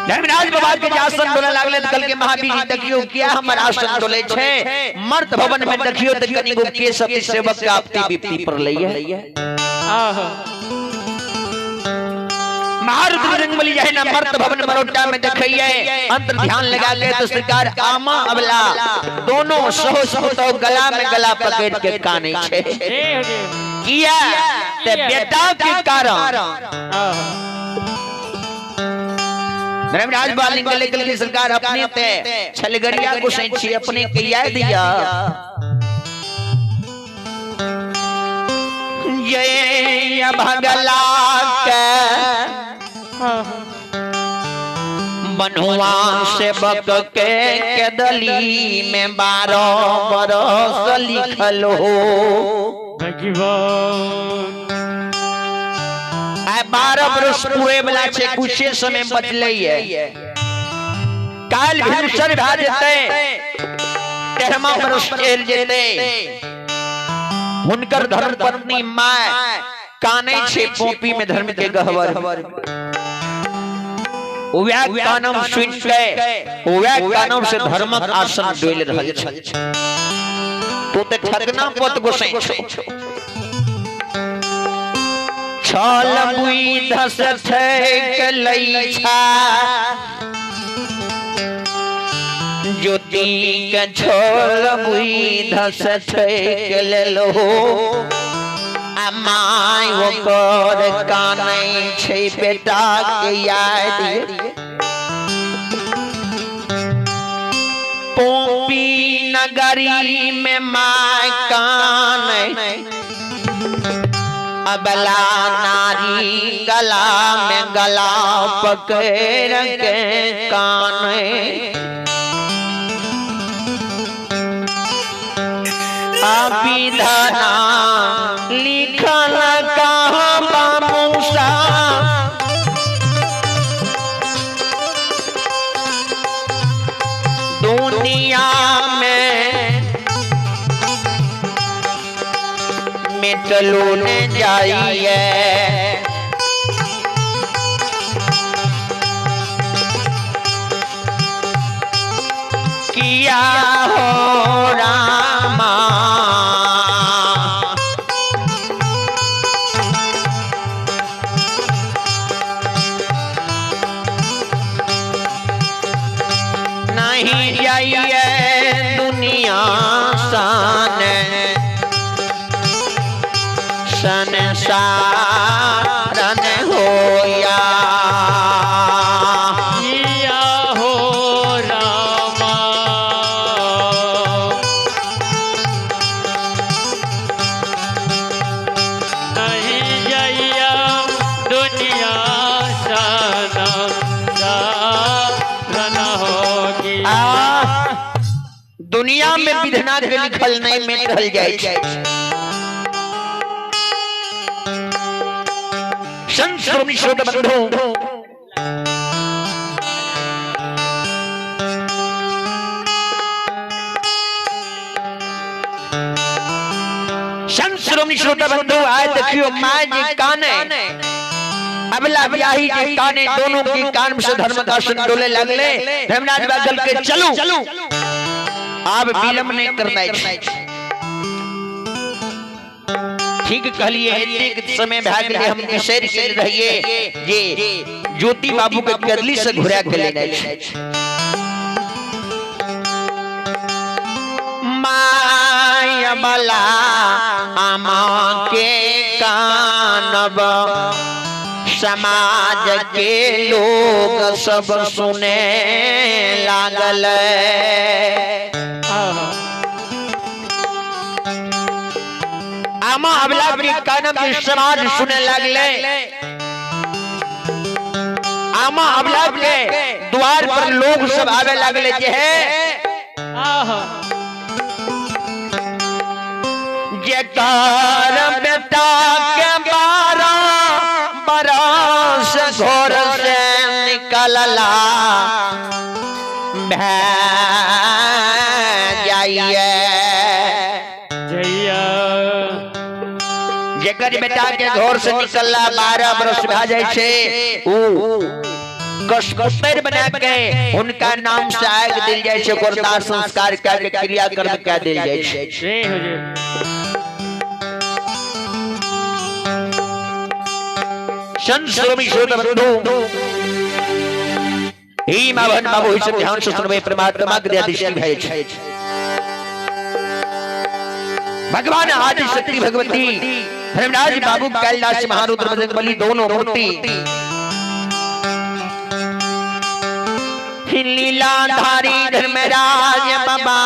धर्मराज बाबा के आसन डोले लागले कल के महावीर जी देखियो क्या हमर आसन डोले छे। मर्द भवन में देखियो त कनिगो के सती सेवक के आपती विपत्ति पर लई है। महारुद्र रंगबली जाए ना मर्द भवन मरोटा में देखिए अंतर ध्यान लगा के तो सरकार आमा अबला दोनों सहो तो गला में गला पकड़ के काने छे। किया ते बेटा के कारण धर्मराज बालिंग निकल के सरकार अपने ते छलगरिया को सैची अपने के याद दिया। ये भगला के बनुआ से बक के दली में 12 बरस लिखल हो। भगवान आए 12 बरस पूरे वाला छे कुछ समय बचले है। काल भिनसर भा जेतै 13वां बरस चलि जेतै। हुनकर धर्म पत्नी my कानै छे पोपी में धर्म के गहवर। वएह कानम सुनि के वएह कानम से धर्मक आसन डोलि रहल छै। तू ते ठगना पोत गोसै छौ। छल बुई धस ठेक लै छा ज्योति के छल बुई धस ठेक लेलो। आ my ओकर कानै छै बेटा के याद। पोपी नगरी में my कानै अबला नारी गला में गला पकड़ के काने अभिधना लिखल कहाँ बाबूसा दुनिया में मिटलो ने जाइए। किया हो रामा नहीं जाइए दुनिया सन संसारन होया। किया हो रामा नहीं जाइया दुनिया सन संसारन होगी। दुनिया में विधना के लिखल नहीं मिटल जाए। संत श्रोत बंधु संत श्रोमणी श्रोता बंधु आए देखियो my जी काने अबला ब्याही जी काने दोनों की कान से धर्म का सुन डोले लगले। धर्मराज बादल के चलू आप विलंब नहीं करना। ठीक कहलिए एतेक समय भए गेलै हम बिसरि गेल रहिए जे ज्योति बाबू के करली से घुरा के लेने छै। माया बला आमा के कानब समाज के लोग सब सुने लागल। आमा अबला के कानब समाज सुने लागले। आमा अबला के द्वार पर लोग सब आवे लागले जे है जेकर बेटा के 12 बरस घर से निकलला भै जाइए। जेकर बेटा के घर से निकलला 12 बरस भा जाय छै ऊ कसकुतर बना के उनका नाम से आग दिल जाय छै, ओकर दाह संस्कार के क्रिया कर्म कह दिल जाय छै। संत श्रोमणी श्रोता बंधु ही मां बहन बाबू सब ध्यान से सुनबे परमात्मा के दृष्टि भय छै। भगवान आदि शक्ति भगवती धर्मराज बाबू कैलाश महारुद्र बजरंगबली दोनों मूर्ति लीलाधारी धर्मराज बाबा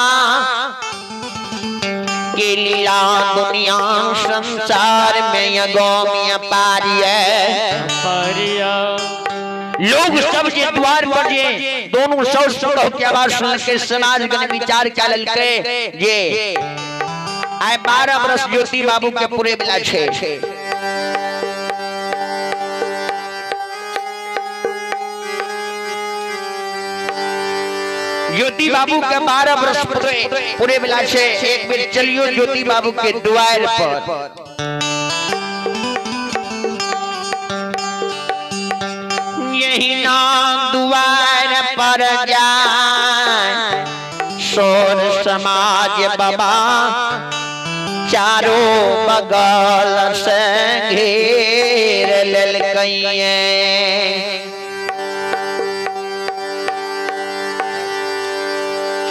के लीला दुनिया संसार में अगोमिया पारिया। लोग सब जे द्वार पर जे दोनों सौ सौ के आवाज सुन के समाज गण विचार क्या ललके जे आए 12 बरस ज्योति बाबू के पूरे मिला छे। ज्योति बाबू के 12 बरस पूरे मिला छे। एक बेर चलियो ज्योति बाबू के द्वार पर। यही नाम द्वार पर जाए शोर समाज बाबा चारों बगल से घेर लेलकैये।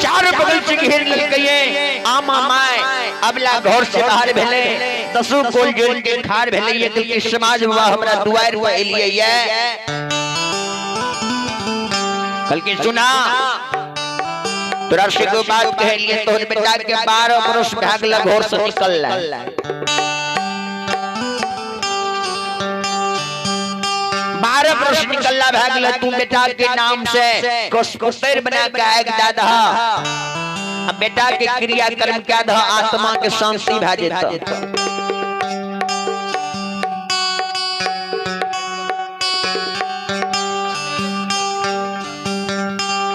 चारों बगल से घेर लेलकैये। आमा my अबला घर से बाहर भेले दसो कोल जोड़ के खार भेले ये कि समाज बाबा हमरा दुआर पर एलिए ये। कल के सुना तोरा से को बात कहलिए तोहर बेटा के 12 बरस भागल घर से निकलला। 12 वर्ष निकलला भए गेल तू बेटा के नाम से कसकुतर बना के आगि दए दह आ बेटा के क्रिया कर्म कए दह आत्मा के शांति भए जेतौ।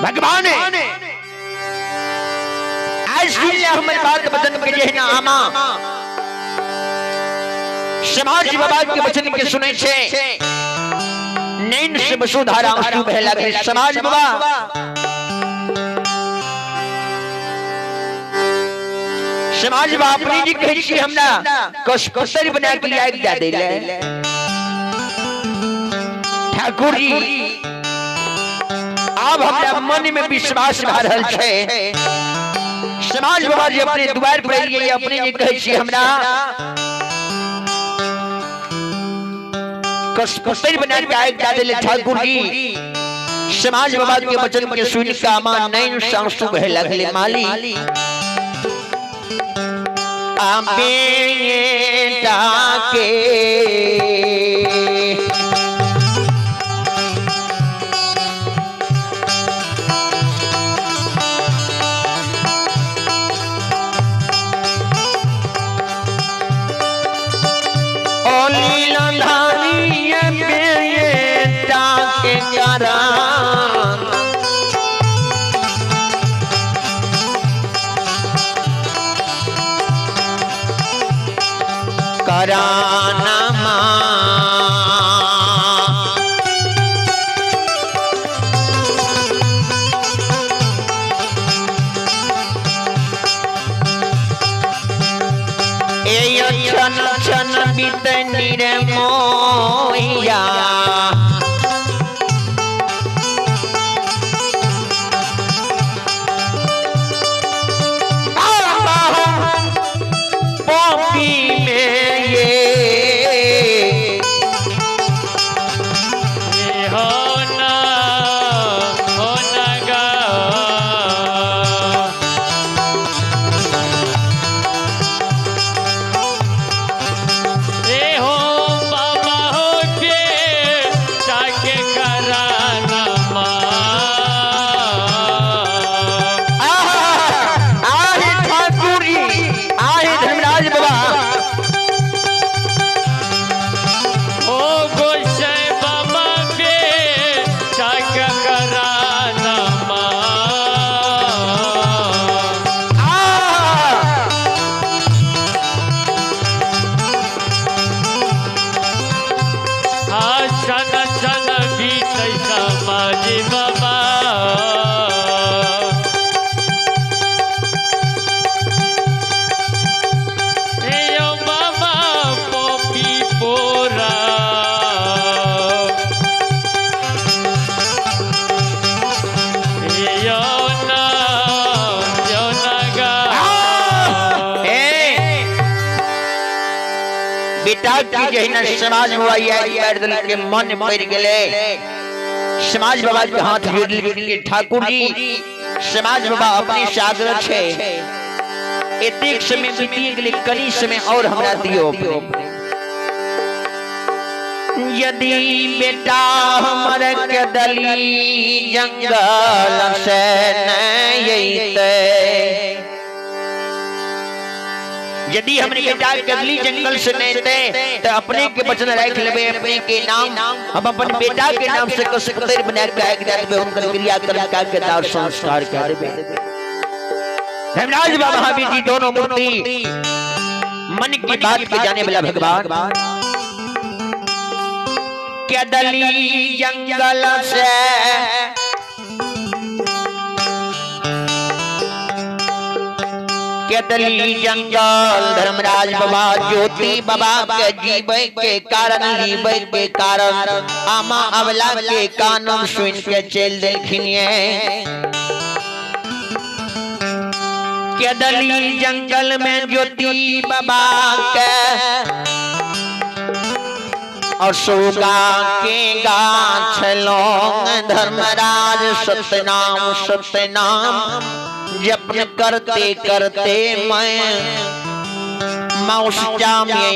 भगवान आज सुन ले हमर बात वचन के जेना आमा समाज बाबा के वचन के सुनै छे नैन से वसुधारा आंसू बहे लगले। समाज बाबा समाज बाबा अपने जी कहै छी हमरा कसकुतर बना के आगि दए दै ले। ठाकुर जी अब हमरा मन में विश्वास भए रहल छै। समाज बाबा जी अपने द्वार पर एलियै अपने जे कहै छी हमरा कसकुतर बना के आगि दए देले। ठाकुर जी समाज बाबा के वचन के सुनि के आमा नैन से आंसू बहे लगले। माली आ बेटा के कराना क्षण क्षण बीतनी रे मोहिया पॉपी में ये होना होना गा ए हो बाबा हो के ताके कराना माँ। आहे ठाकुर जी आहे धर्मराज बाबा ओ गोसाई बाबा बे ताके कराना माँ। क्षण क्षण बीतै समाज बाबा हे यो बाबा पोपी पोरा हे यो ना यो ना गा। बेटा की जहिना समाज बाबा याद कर दिल के मन पड़ गेले। समाज बाबा के हाथ जोड़ के ठाकुर जी समाज बाबा अपने से आग्रह छे एतेक समय बीती गेले कनी समय और हमरा दियो। यदि बेटा हमर के दली जंगल से नहीं अइतै यदि हमरे बेटा कदली जंगल से नहीं थे तो अपने के वचन राख लेबे अपने के नाम हम अपन बेटा के नाम से कसकुतर बना के आगि दए देबे हुनकर क्रिया कर्म का के दार संस्कार कर देबे। धर्मराज बाबा महावीर जी दोनों मूर्ति मन की बात के जाने वाला भगवान कदली जंगल से कदली जंगल धर्मराज बाबा ज्योति बाबा के जीवे के कारण जीवे के कारण आमा अवला के कानून सुन के चल देलखिन। कदली जंगल में ज्योति बाबा के और सुगा के गाछ लौंग धर्मराज सत्यनाम सत्यनाम जपन करते करते मैं मौसचा में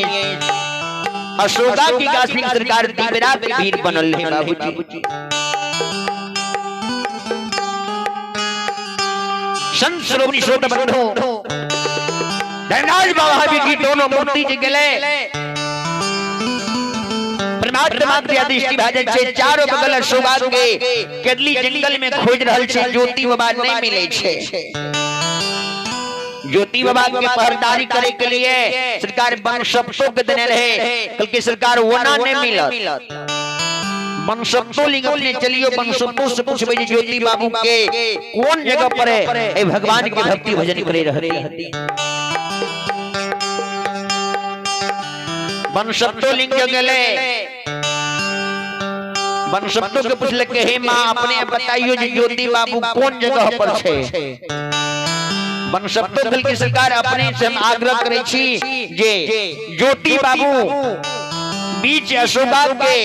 अशोका की गाछ लिंग सरकार दिबरा के भीड़ बनल है बाबूजी। संत श्रोमणी श्रोत बंधु धर्मराज बाबा जी दोनों मूर्ति जी गेले परमात्मा के दृष्टि भए जाइ छै। चारो बगल अशोका के केदली जंगल में खोज रहल छै, ज्योति बाबा नहीं मिले छै। ज्योति बाबा के पहरदारी करे के लिए सरकार बनसप्तो के देने रहे, कल के सरकार वना नहीं मिलत। बनसप्तो लिंग अपने चलियो बनसप्तो से पूछबे जे ज्योति बाबू के कौन जगह पर है ए भगवान के भक्ति भजन करे रहते। बनसप्तो लिंग गेले, बनसप्तो के पूछलक के हे मां अपने बताइयो जे ज्योति बाबू कौन जगह पर छै। बनसप्तो दल की सरकार अपने से हम आग्रह करे छी जे ज्योति बाबू बीच अशोका के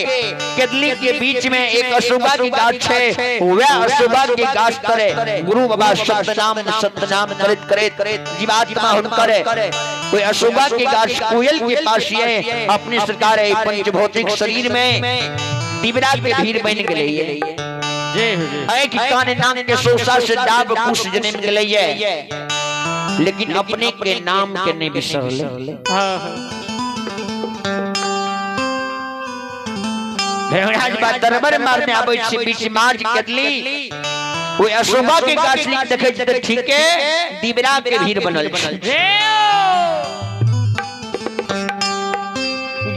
केदली के बीच में एक अशोका की गाछ है, वह अशोका के गाछ तरे गुरु बाबा सतनाम सतनाम करत करत जीवात्मा हुनकर कोई अशोका के गाछ कोयल के पास ये अपने सरकार पंचभौतिक शरीर में दिबरा के भीड़ बन गेलै। एक कान नाम के सोसा से डाब कुश जन्म गेलै, लेकिन अपने के नाम के नहीं बिसरले। धर्मराज बा दरबार मारने आबै छै बीच मार्च केदली ओइ अशोका के गाछ लिंग देखै छै त ठीक है दिबरा के भीड़ बनल छै।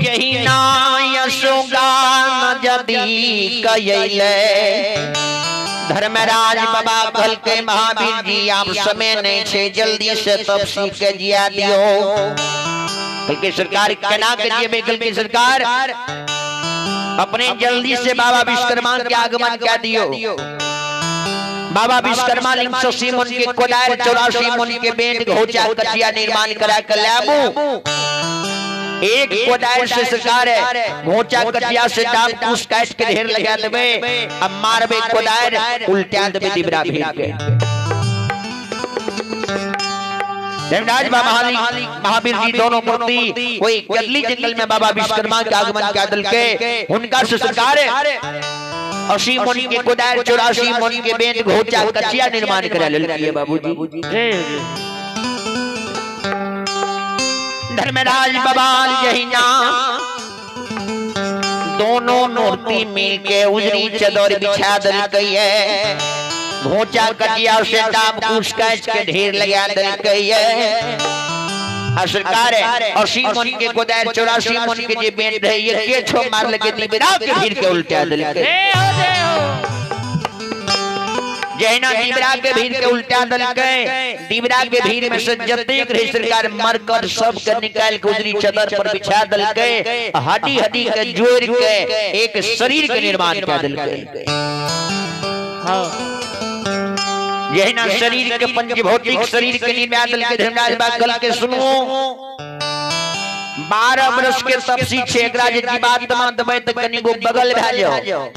यही ना अशोका जदी कयले धर्मराज बाबा कहल के महावीर जी आप समय नहीं छे, जल्दी से तपसी के जिया दियो। कल के सरकार केना के जियबे? कल के सरकार अपने जल्दी से बाबा विश्वकर्मा के आगमन क्या दियो। बाबा विश्वकर्मा लिंग 80 मन के कोदार 84 मन के बेंट घोचा कचिया निर्माण करा के लाबू। एक कोदार से सरकार है घोचा कचिया से दाम कुश काट के ढेर लगा देबे, अब मारबे कोदार उल्टा देबे दिबरा भीड़ के। धर्मराज बाबा महावीर जी दोनों मूर्ति वही गदली जंगल में बाबा विश्वकर्मा के आगमन के दल के उनका से सरकार 80 मन के कोदार 84 मन के बेंत घोचा कचिया निर्माण करा लेलकै बाबूजी। धर्मराज बाबा जहिना दोनों मूर्ति मिल के उजरी चदर बिछा देलकै है, घोचा कटिया से दाम कुश काट के ढेर लगा देलकै है। आ सरकार 80 मन के कोदार 84 मन के जे बेंट रहे ये के छो मार लगे दिबरा के भीड़ के उल्टा देलकै। जहिना दिबरा के भीड़ के उल्टा देलकै, दिबरा के भीड़ में से जतेक रहे सरकार मरकर सब के निकाल के उजरी चदर पर बिछा देलकै, हड्डी हड्डी के जोड़ के एक शरीर के निर्माण कर देलकै। हां यही ना शरीर के पंचभौतिक शरीर के निर्माण के धर्मराज बात कल के सुनो 12 वर्ष के तपसी छे एकरा जे जीवात्मा दबै त कनिगो बगल भए जाओ,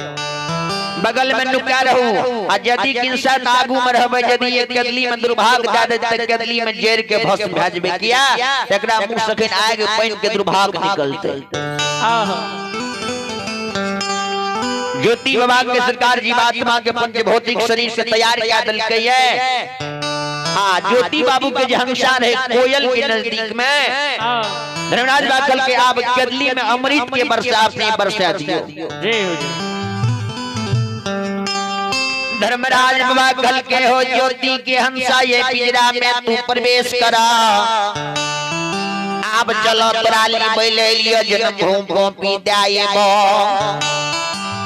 बगल में नुका रहू आ यदि किनसा आगू में रहबै, यदि एक कदली में दुर्भाग दा दे त कदली में जड़ के भस्म भए जेबै। किया एकरा मुंह सखन आग पानि के दुर्भाग निकलतै। ज्योति बाबा के सरकार जीवात्मा के पंचभौतिक शरीर से तैयार किया देलकै है। हाँ ज्योति बाबू के जे हंसा रहे कोयल के नजदीक में धर्मराज बाबा के आप कदली में अमृत के बरसा अपने बरसा दियो। धर्मराज बाबा कल के हो ज्योति के हंसा ये पिंजरा में तू प्रवेश करा, आप चलो तोराली बैले लियो जन्म भूम भूम पी दाएबो।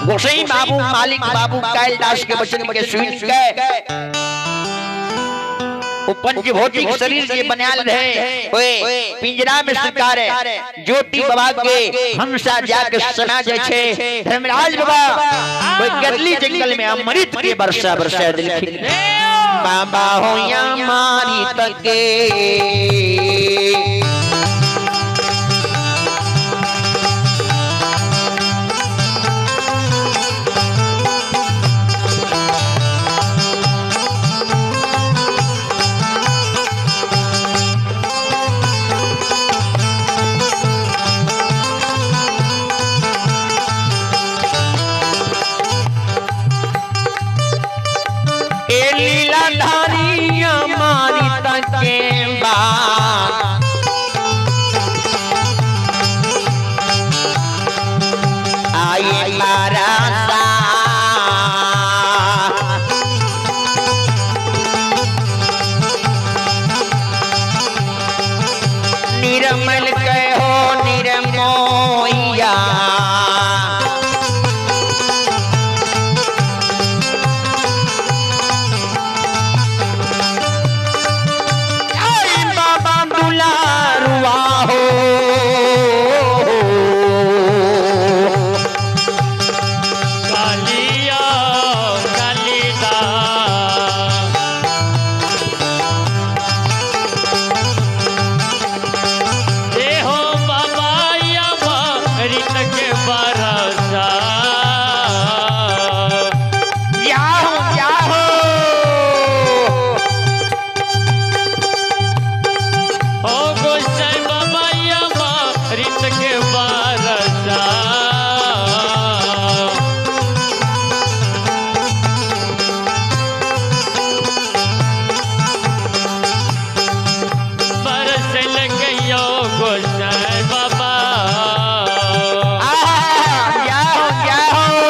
गोसाई बाबू मालिक बाबू कालिदास के वचन के सुन के वो पंचभौतिक शरीर के बनाल रहे ओए पिंजरा में स्वीकार है ज्योति बाबा के हंसा जाके सना जाय छे। धर्मराज बाबा ओए गदली जंगल में अमृत के वर्षा बरसा देलखिन। बाबा हो या मारी तके ए लीलाधारी हमारी तके बात आए मारा निर्मल कहो निर्मोहिया बाबा दुलारुआ हो कालिया कालिदा हो बाबा अमृत के बरसा जाहो जाहो ओ गोसाई बाबा अमृत के बरसा बरस लगो गोसाई बाबा जाहो जाहो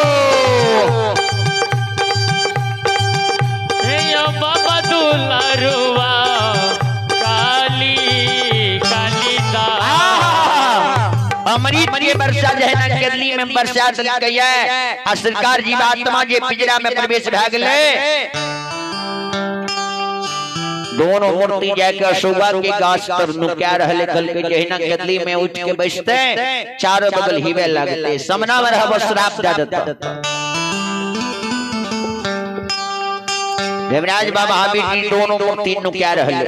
हे बाबा दुलारुआ काली कालिदा अमृत के वर्षा जो है ना केरली में वर्षा देलकै है आ सरकार जीवात्मा जे पिंजरा में प्रवेश भए गेलै दोनों मूर्ति जाके अशोका के गाछ तर नुका रहले कल के जहिना केतली में उठ के बैसते चारों बगल हिवे लगते समना में रहब श्राप दे देता। देवराज बाबा हाबी जी दोनों मूर्ति नुका रहले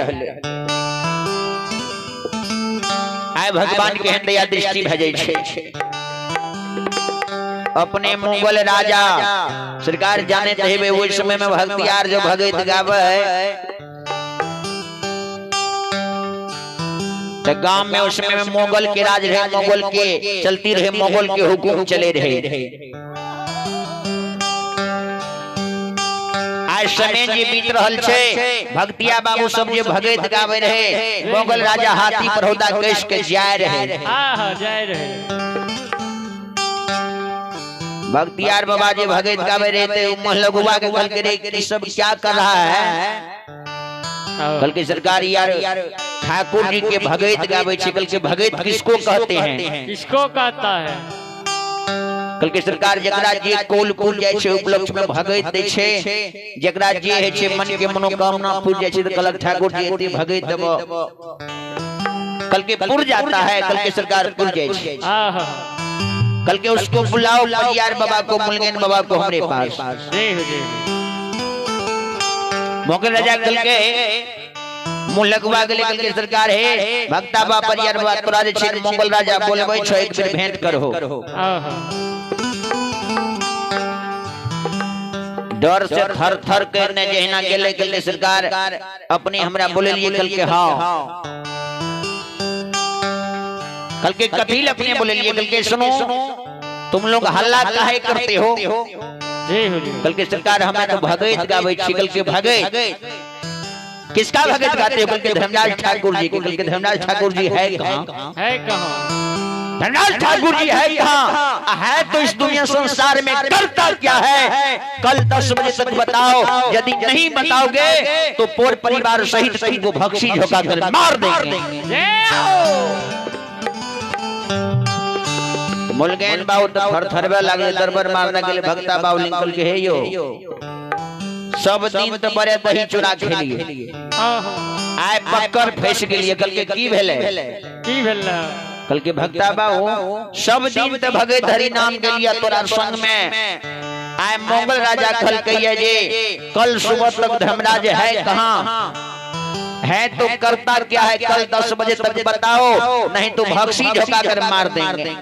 आय भगवान के दया दृष्टि भेजै छै। अपने मुगल राजा सरकार जाने हेबे ओहि समय में भक्तियार जो भगत गावे है तो गांव में उस समय में मुगल के राज रहे, मुगल के चलती रहे, मुगल के हुकुम चले रहे। आज समय जे बीत रहल छै भक्तिया बाबू सब जे भगत गावे रहे मुगल राजा हाथी पर होदा कस के जाय रहे। हां जाय रहे भक्तियार बाबा जे भगत गावे रहे ते महलगुआ के कहल के रे कि सब क्या कर रहा है। कल के सरकार यार ठाकुर जी के भगत गावे छै। कल के भगत किसको कहते हैं, किसको कहता है? कल के सरकार जकरा जे कोल कुल जाय छै उपलक्ष्य में भगत दै छै, जकरा जे है छै मन के मनोकामना पूर जाय छै त कल ठाकुर जी एते भगत देब कल के पुर जाता है। कल के सरकार पुर जाय छै। हां कल के उसको बुलाओ परियार बाबा को, मुलगेन बाबा को हमरे पास। मोगल राजा कल के मुलगवा गेले। कल के सरकार हे भक्ता बा परियार बाबा तोरा जे छै मंगल राजा बोलबै छो एक बेर भेंट करहो। डर से थर थर करने जहिना गेले कल के सरकार अपने हमरा बोललिए कल के हां कल के कपिल अपने बोललिए कल के सुनो तुम लोग हल्ला काहे करते हो। कल के सरकार हमें तो भगत गावे छी। कल के भगत किसका भगत गाते हो? कल के धर्मराज ठाकुर जी के। कल के धर्मराज ठाकुर जी है कहां, है कहां धर्मराज ठाकुर जी है कहां है तो इस दुनिया संसार में करता क्या है? कल 10 बजे तक बताओ, यदि नहीं बताओगे तो पूरे परिवार सहित तुमको भक्षी झोंका कर मार देंगे। मुलगेन बाबू तो थर थरवे लागले दरबार मारने के लिए भक्ता बाबू लिंकल के हे यो सब दिन तो बड़े दही चुरा खेलिए आय पक्कर फंस गेलिए। कल के की भेले, की भेले? कल के भक्ता बाबू सब दिन तो भगत हरि नाम के लिए तोरा संग में आय मंगल राजा कल कहिए जे कल सुबह तक धर्मराज है कहां है तो करता क्या है? कल 10 बजे तक बताओ नहीं तो भक्षी झोंका कर मार देंगे।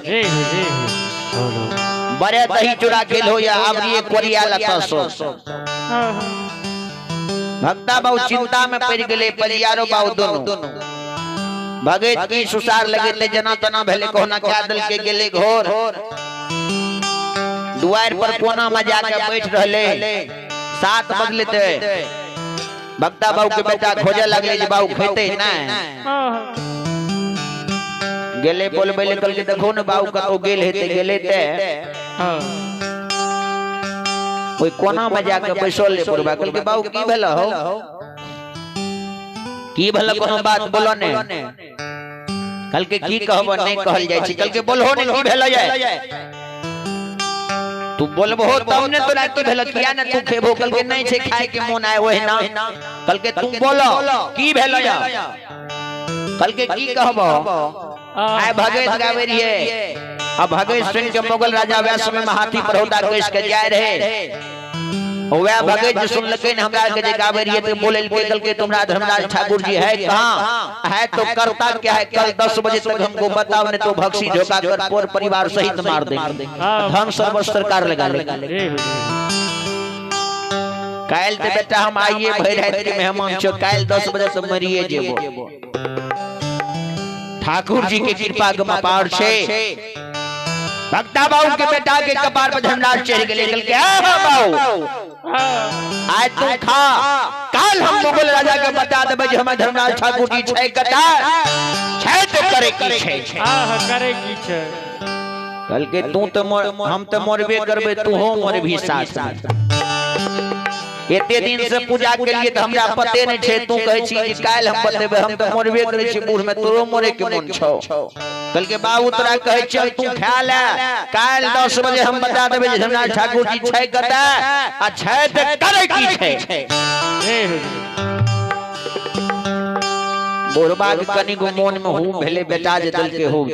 बड़े दही चुरा के लो या आवरी कोरिया लता सो। भक्ता बाबू चिंता में पड़ गेले परियारो बाबू दोनों भगत की सुसार लगे ते जना तना भेले कोना क्या दल के गेले घोर दुआर पर कोना में जाके बैठ रहले। 7 बजले ते भक्ता बाबू के बेटा खोजे लगले जे बाबू खेते ना गेले बोलबै ले कहलकै देखो ने बाबू कतौ गेल हेते गेले ते ओइ कोना में जाके बैसल ले बुढ़बा कहलकै बाबू की भेल हो की भेल कोनो बात बोलो ने कहलकै की कहब नहीं कहल जाइ छै कहलकै बोलहो ने की भेल जाय तू बोलबहो तब ने तोरा की भेल किया ने तू खेबो कहलकै नहीं छै खाय के मोन आय ओहे ना कहलकै तू बोलो की भेल जा कहलकै की कहबो आय भगत गावे रहिए अब भगत सुन के मुगल राजा वैह समय में हाथी पर होता केस के जाय रहे वह भगत जे सुनलकै ने हमरा के जे गावे रहिए तो बोललकै कहलकै तुम्हारा धर्मराज ठाकुर जी है कहां है तो करता क्या है कल 10 बजे तक हमको बताओ नहीं तो भक्षी झोंका कर पूरे परिवार सहित मार देंगे धन सर्वस्व सरकार लगा लेगी। काल ते बेटा हम आइए भरि रात के मेहमान छो काल 10 बजे से मरिए जेबो। ठाकुर जी के कृपा के अपार छे। भक्ता बाबू के बेटा के कपार पर धर्मराज चढ़ गेले कहलकै ए बाबू आज तू खा काल हम मुगल राजा के बता देबै जे हमर धर्मराज ठाकुर जी छै कता छै तो करे की छै हां करे की छै। कहलकै तू तो हम तो मरबे करबे तू हो मरबी साथ एते दिन से पूजा के लिए तो हमरा पते नहीं छे तू कहै छी कि काल हम बतेबै हम तो मरबे करै छी बूढ़ में तोरो मरे के मन छौ। कहलकै बाबू तोरा कहै चल तू खा ले काल 10 बजे हम बता देबै जे धर्मराज ठाकुर जी छै कतऽ आ छै त करे की छै। बुढ़बा के कनिको मोन में हूँ भेले बेटा जे दलके हूँ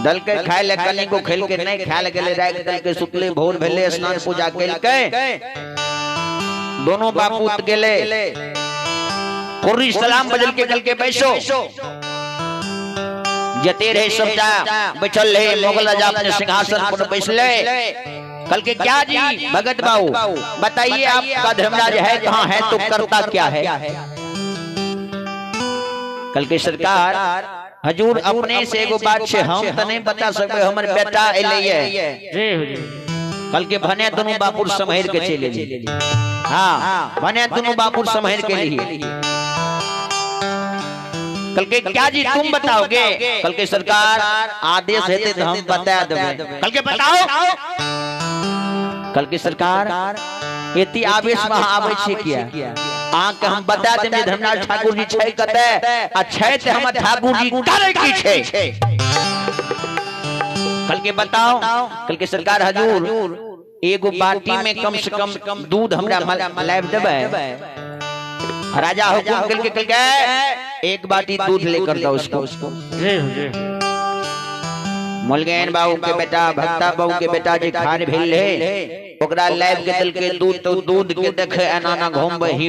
दलके खाय ले कनिको खेलके नहीं खाय ले गेले राख दलके सुतले भोर भेले स्नान पूजा केलकै दोनों बापूत गेले कुर्री सलाम बदल के गल के बैसो जते रहे सबटा बैठल रहे मुगल राजा अपने सिंहासन पर बैसले। कल के क्या जी भगत बाबू बताइए आपका धर्मराज है कहाँ है तो करता क्या है। कल के सरकार हजूर अपने से एगो बात छे हम तो नहीं बता सकते हमर बेटा एलै कल के भने दोनों बापुर सम्हर के चले गेली। हाँ भने दोनों बापुर सम्हर के लिए। कल के क्या जी तुम बताओगे। कल के सरकार आदेश हेते तो हम बता देबै। कल के बताओ। कल के सरकार एती आवेश में आबै छै किया अहाँ के हम बता देब जे धर्मराज ठाकुर जी छै कतऽ आ छै ते हमर ठाकुर जी करे की छै। कल के बताओ। कल के सरकार हजूर एगो बाटी में कम से कम दूध हमरा लाइब देबै। राजा हुकुम कल के एक बाटी दूध लेकर दो उसको। मुलगैन बाबू के बेटा भक्ता बाबू के बेटा जे खान भेल रहे ओकरा लाइब के दल के दूध तो दूध के देखे एना ना घुमबै ही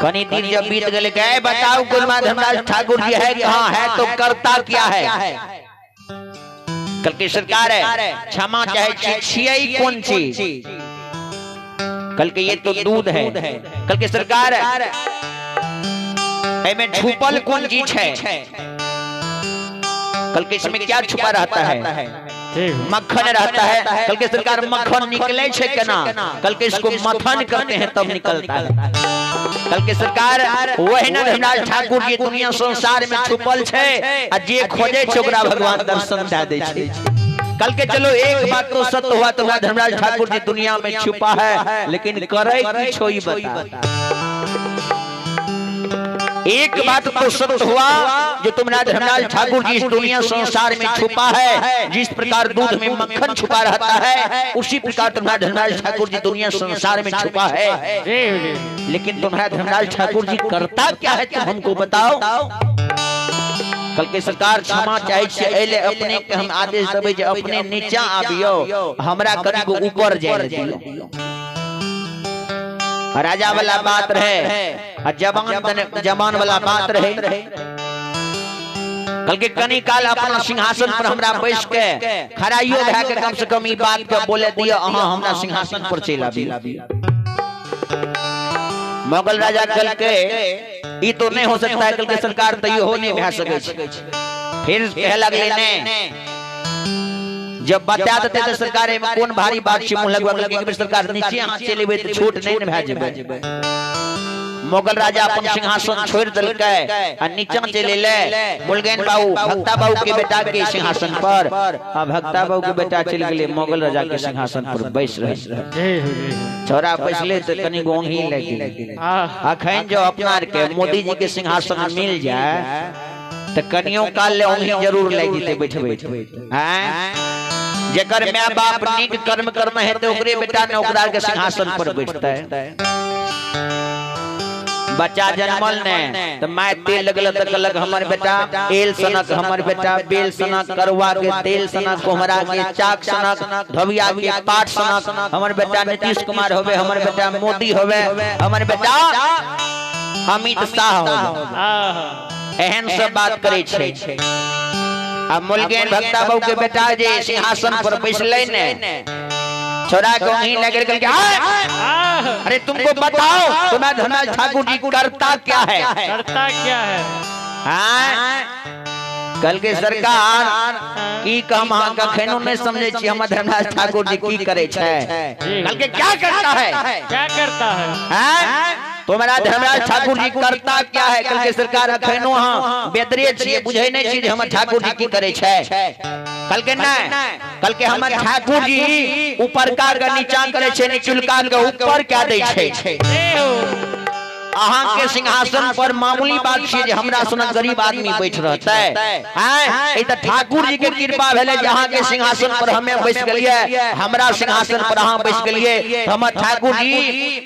कनी दिन जब बीत गेले के बताओ गुरुमा धर्मराज ठाकुर जी है कहाँ है तो करता क्या है। कल के सरकार है क्षमा चाहे छियै कौन चीज। कल के ये तो दूध है। कल के सरकार में छुपल कौन चीज है। कल के इसमें क्या छुपा रहता है मक्खन रहता है। कल के सरकार मक्खन निकले छे केना। कल के इसको मथन करते हैं तब निकलता है। कल के सरकार वही ना धर्मराज ठाकुर जी दुनिया संसार में छुपल छे आ जे खोजे छे ओकरा भगवान दर्शन दे दे छे। कल के चलो एक बात तो सत्य हुआ तुम्हारा धर्मराज ठाकुर जी दुनिया में छुपा है लेकिन करे की छोई बता। एक बात तो सत्य हुआ जो तुम्हारा धर्मराज ठाकुर जी इस दुनिया संसार में छुपा है जिस प्रकार दूध में मक्खन छुपा रहता है उसी प्रकार तुम्हारा धर्मराज ठाकुर जी दुनिया संसार में छुपा है लेकिन तुम्हारा धर्मराज ठाकुर जी करता क्या है तुम हमको बताओ। कल के सरकार क्षमा चाहे छे एले अपने के हम आदेश देबै जे अपने नीचा आबियो हमरा कनिको ऊपर जाय दियो। राजा वाला बात रहे आ जवान जवान वाला बात रहे। कल के कनी काल अपना सिंहासन पर हमरा बैस के खड़ाइयो भए के कम से कम ई बात के बोले दियो अहाँ हमरा सिंहासन पर चलि आबियो। मुगल राजा कल के ई तो नहीं हो सकता है। कल के सरकार तो हो नहीं भए सकै छै। फिर कहे लगले ने जब बता देते त सरकार एमे कोन भारी बात छै मुंह लगवा के सरकार नीचे हाथ चलि एबै त छोट नहि ने भए जेबै। मुगल राजा अपन सिंहासन छोड़ देलकै आ नीचा चलि एलै मुलगेन बाबू भक्ता बाबू के बेटा के सिंहासन पर आ भक्ता बाबू के बेटा चलि गेलै मुगल राजा के सिंहासन पर बैस रहल। छोरा बैसले त कनी गोंगी लागि गेलै। अखन जो अपना के मोदी जी के सिंहासन मिल जाए त कनियो काल ले ओंगी जरूर लागि जेतै बैठबै। जेकर my बाप नीक कर्म करने हेतै ओकरे बेटा ने ओकरा के सिंहासन पर बैठतै। बच्चा जन्मल ने तो my तेल लगल त कहलक हमर बेटा एल सनक, हमर बेटा बेल सनक, करुआ के तेल सनक, कोहरा के चाक सनक, धोबिया के पाट सनक, हमर बेटा नीतीश कुमार होवे, हमर बेटा मोदी होवे, हमर बेटा अमित शाह होवे। एहन सब बात करे छै। आ मुलगेन भक्ता बाबू के बेटा जे सिंहासन पर बैसलै ने छोरा को नहीं लगे के अरे तुमको बताओ तुम्हारा धर्मराज ठाकुर जी करता क्या है, करता क्या है। कल के सरकार की कम अहाँ कखनो नहीं समझे छी हमर धर्मराज ठाकुर जी की करे छै। कल के क्या करता है, क्या करता है तुम्हारा धर्मराज ठाकुर जी करता क्या है। कल के सरकार अखनो अहाँ बेदरे छी, बुझै नहीं छी जे हमर ठाकुर जी की करे छै। कल के नहीं, कल के हमर ठाकुर जी ऊपर का के नीचा करे छै, निचुलका के ऊपर क्या दै छै। अहाँ के सिंहासन पर मामूली बात छै जे हमरा सनक गरीब आदमी बैठ रहतै। ई त ठाकुर जी के कृपा भेलै जे अहाँ के सिंहासन पर हमे बैस गेलियै, हमरा सिंहासन पर अहाँ बैस गेलियै। हमर ठाकुर जी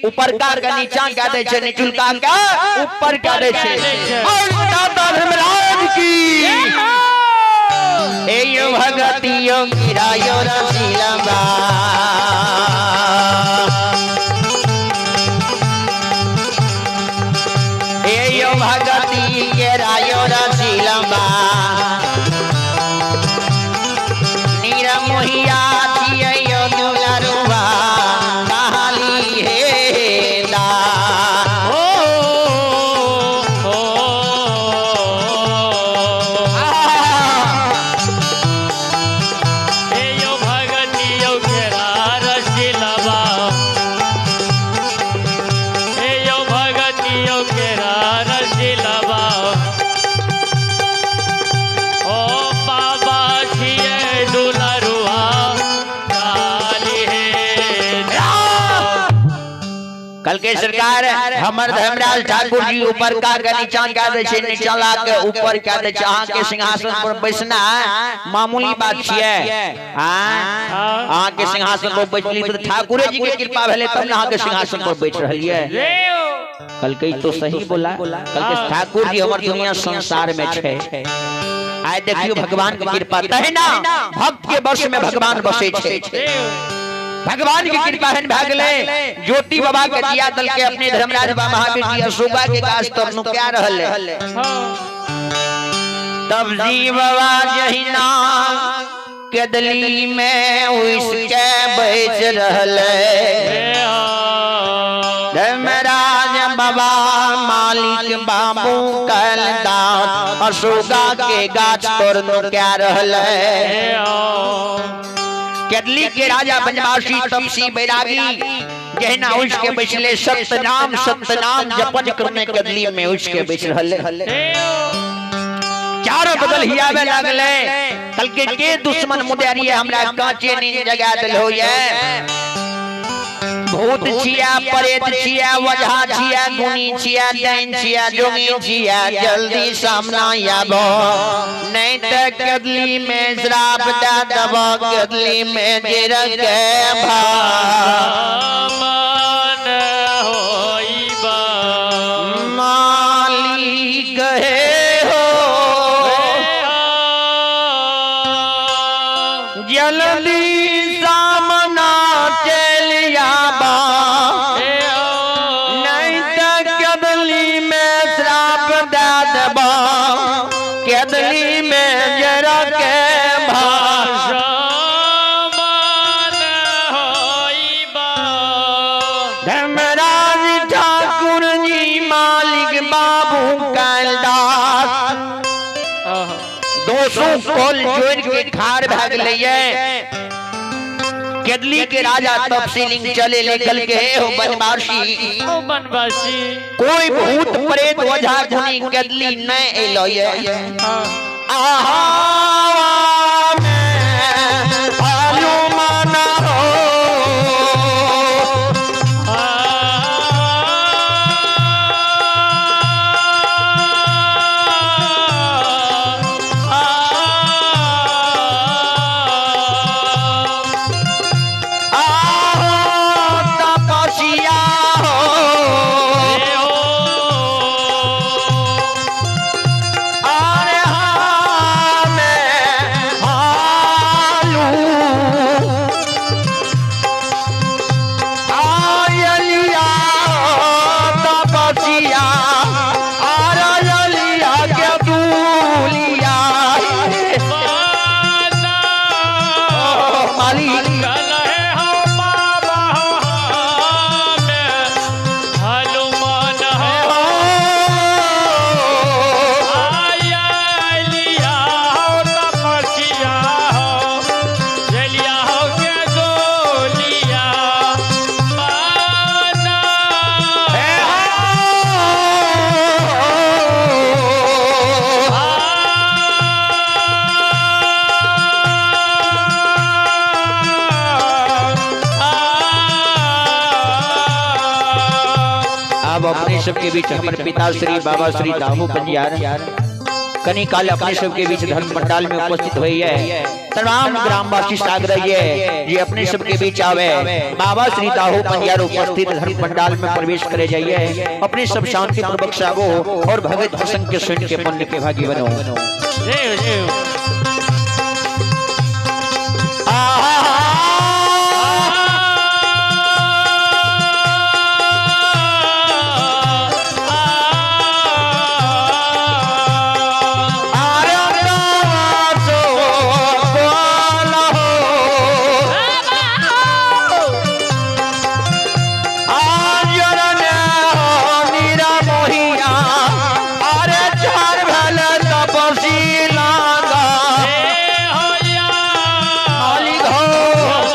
ऊपर का के नीचा क्या दै छै, निचुलका के ऊपर क्या दै छै। और दादा धर्मराज की एयो भगतियो गिरायो रसीलबा। एयो भगति गिरायो रसीलबा। निरमोहिया छियो दुलरुआ कहाली हे दा। ओ ओ एयो भगतियो गिरा रसीलबा। एयो भगतियो गिरा रसीलबा। ओ बाबा छिए दुलरुआ काली हे। कल के सरकार हमर धर्मराज ठाकुर जी ऊपर का के नीचा क्या दै छै, नीचा ला के ऊपर क्या दै छै। अहाँ के सिंहासन पर बैसना मामूली बात छियै। अहाँ के सिंहासन पर बैठली त ठाकुरे जी के कृपा भेलै तब ने अहाँ के सिंहासन पर बैठ रहलियै। कल के तो सही बोला। कल के ठाकुर जी हमर दुनिया संसार में छै। आइ देखियो भगवान के कृपा तहिना भक्त के वश में भगवान बसै छै। भगवान की कृपा हन भए गेलै। ज्योति बाबा के दिया दल के अपने धर्मराज बाबा महावीर जी अशोका के गाछ तब नुका रहल। तब जी बाबा जहिना केदली में उसके बैस रहल। धर्मराज बाबा मालिक बाबू कलदास अशोका के गाछ तोड़ नुका रहल। केदली के राजा बनवासी तपसी बैरागी जहिना उसके बैसले सत्यनाम सत्यनाम जपन करने केदली में उसके बैस रहले। चारों बगल हियावे लागले। कल के दुश्मन मुदारी हमरा कांचे नींद जगा दिल होये। भूत छिया प्रेत छिया वजहा छिया गुनी छिया डाइन छिया जोगी छिया जल्दी सामना आबो नहीं त कदली में श्राप दे दबो कदली में गिर के भा मन होइबा मालिक हे हो जल्दी सामना चल आबा नहीं त कदली में श्राप दे दबा कदली में जरा के भा मन होइबा। धर्मराज ठाकुर जी मालिक बाबू कैलदास दो दसों कल जोड़ के खार भाग लिए। केदली के राजा तपसी चले लेकल के हो बनवासी, ओ बनवासी कोई भूत प्रेत ओझा गुनी केदली नहीं एलो ये। आहा अपने सबके बीच हमारे पिता श्री बाबा श्री दामू पंजियार कनी काल अपने सबके बीच धर्म पंडाल में उपस्थित हुई है। तमाम ग्रामवासी सागर ये अपने सबके बीच आवे, बाबा श्री दाहू पंजियार उपस्थित धर्म पंडाल में प्रवेश करे जाइए। अपने सब शांति पूर्वक सागो और भगत प्रसंग के सुन के पुण्य के भागी बनो। जय जय। मालिक हो।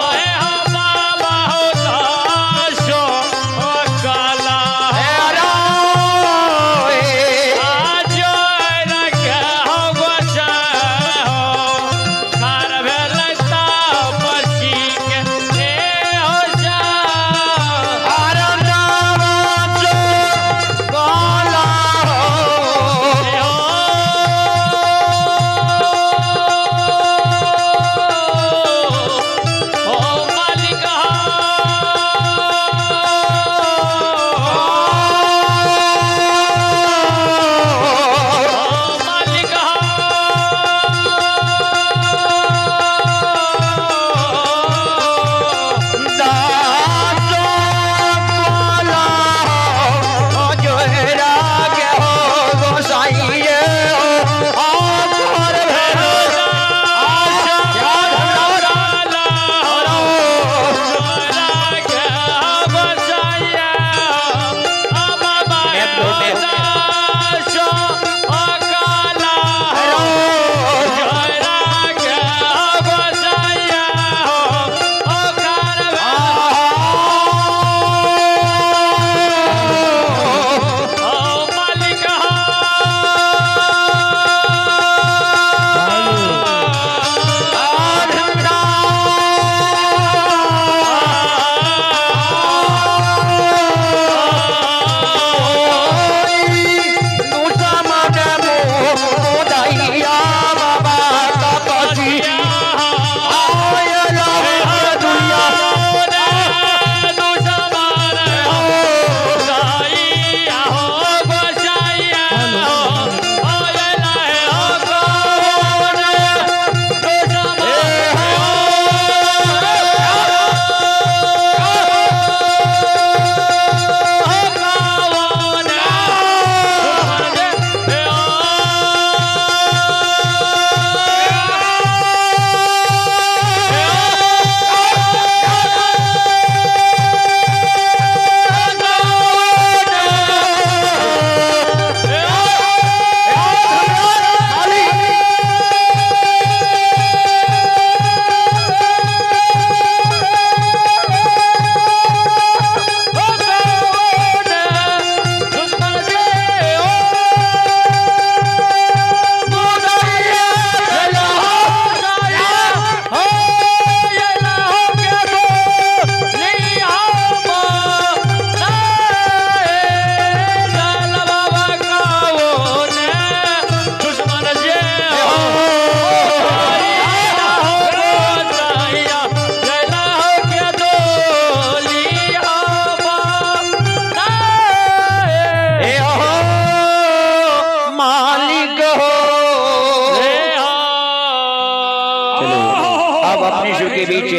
आप अपने शिव के बीच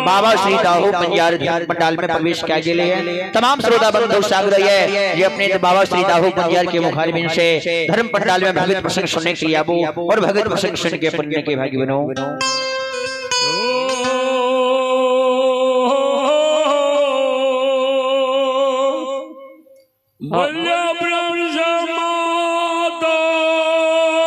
बाबा श्री दाहू पंजार धर्म पंडाल में प्रवेश किया के लिए तमाम श्रोता बंधु सागर है ये अपने बाबा श्री दाहू पंजार के मुखारबिंद से धर्म पंडाल में भगत प्रसंग सुनने के लिए आबो और भगत प्रसंग सुन के पुण्य के भागी बनो। बोलो।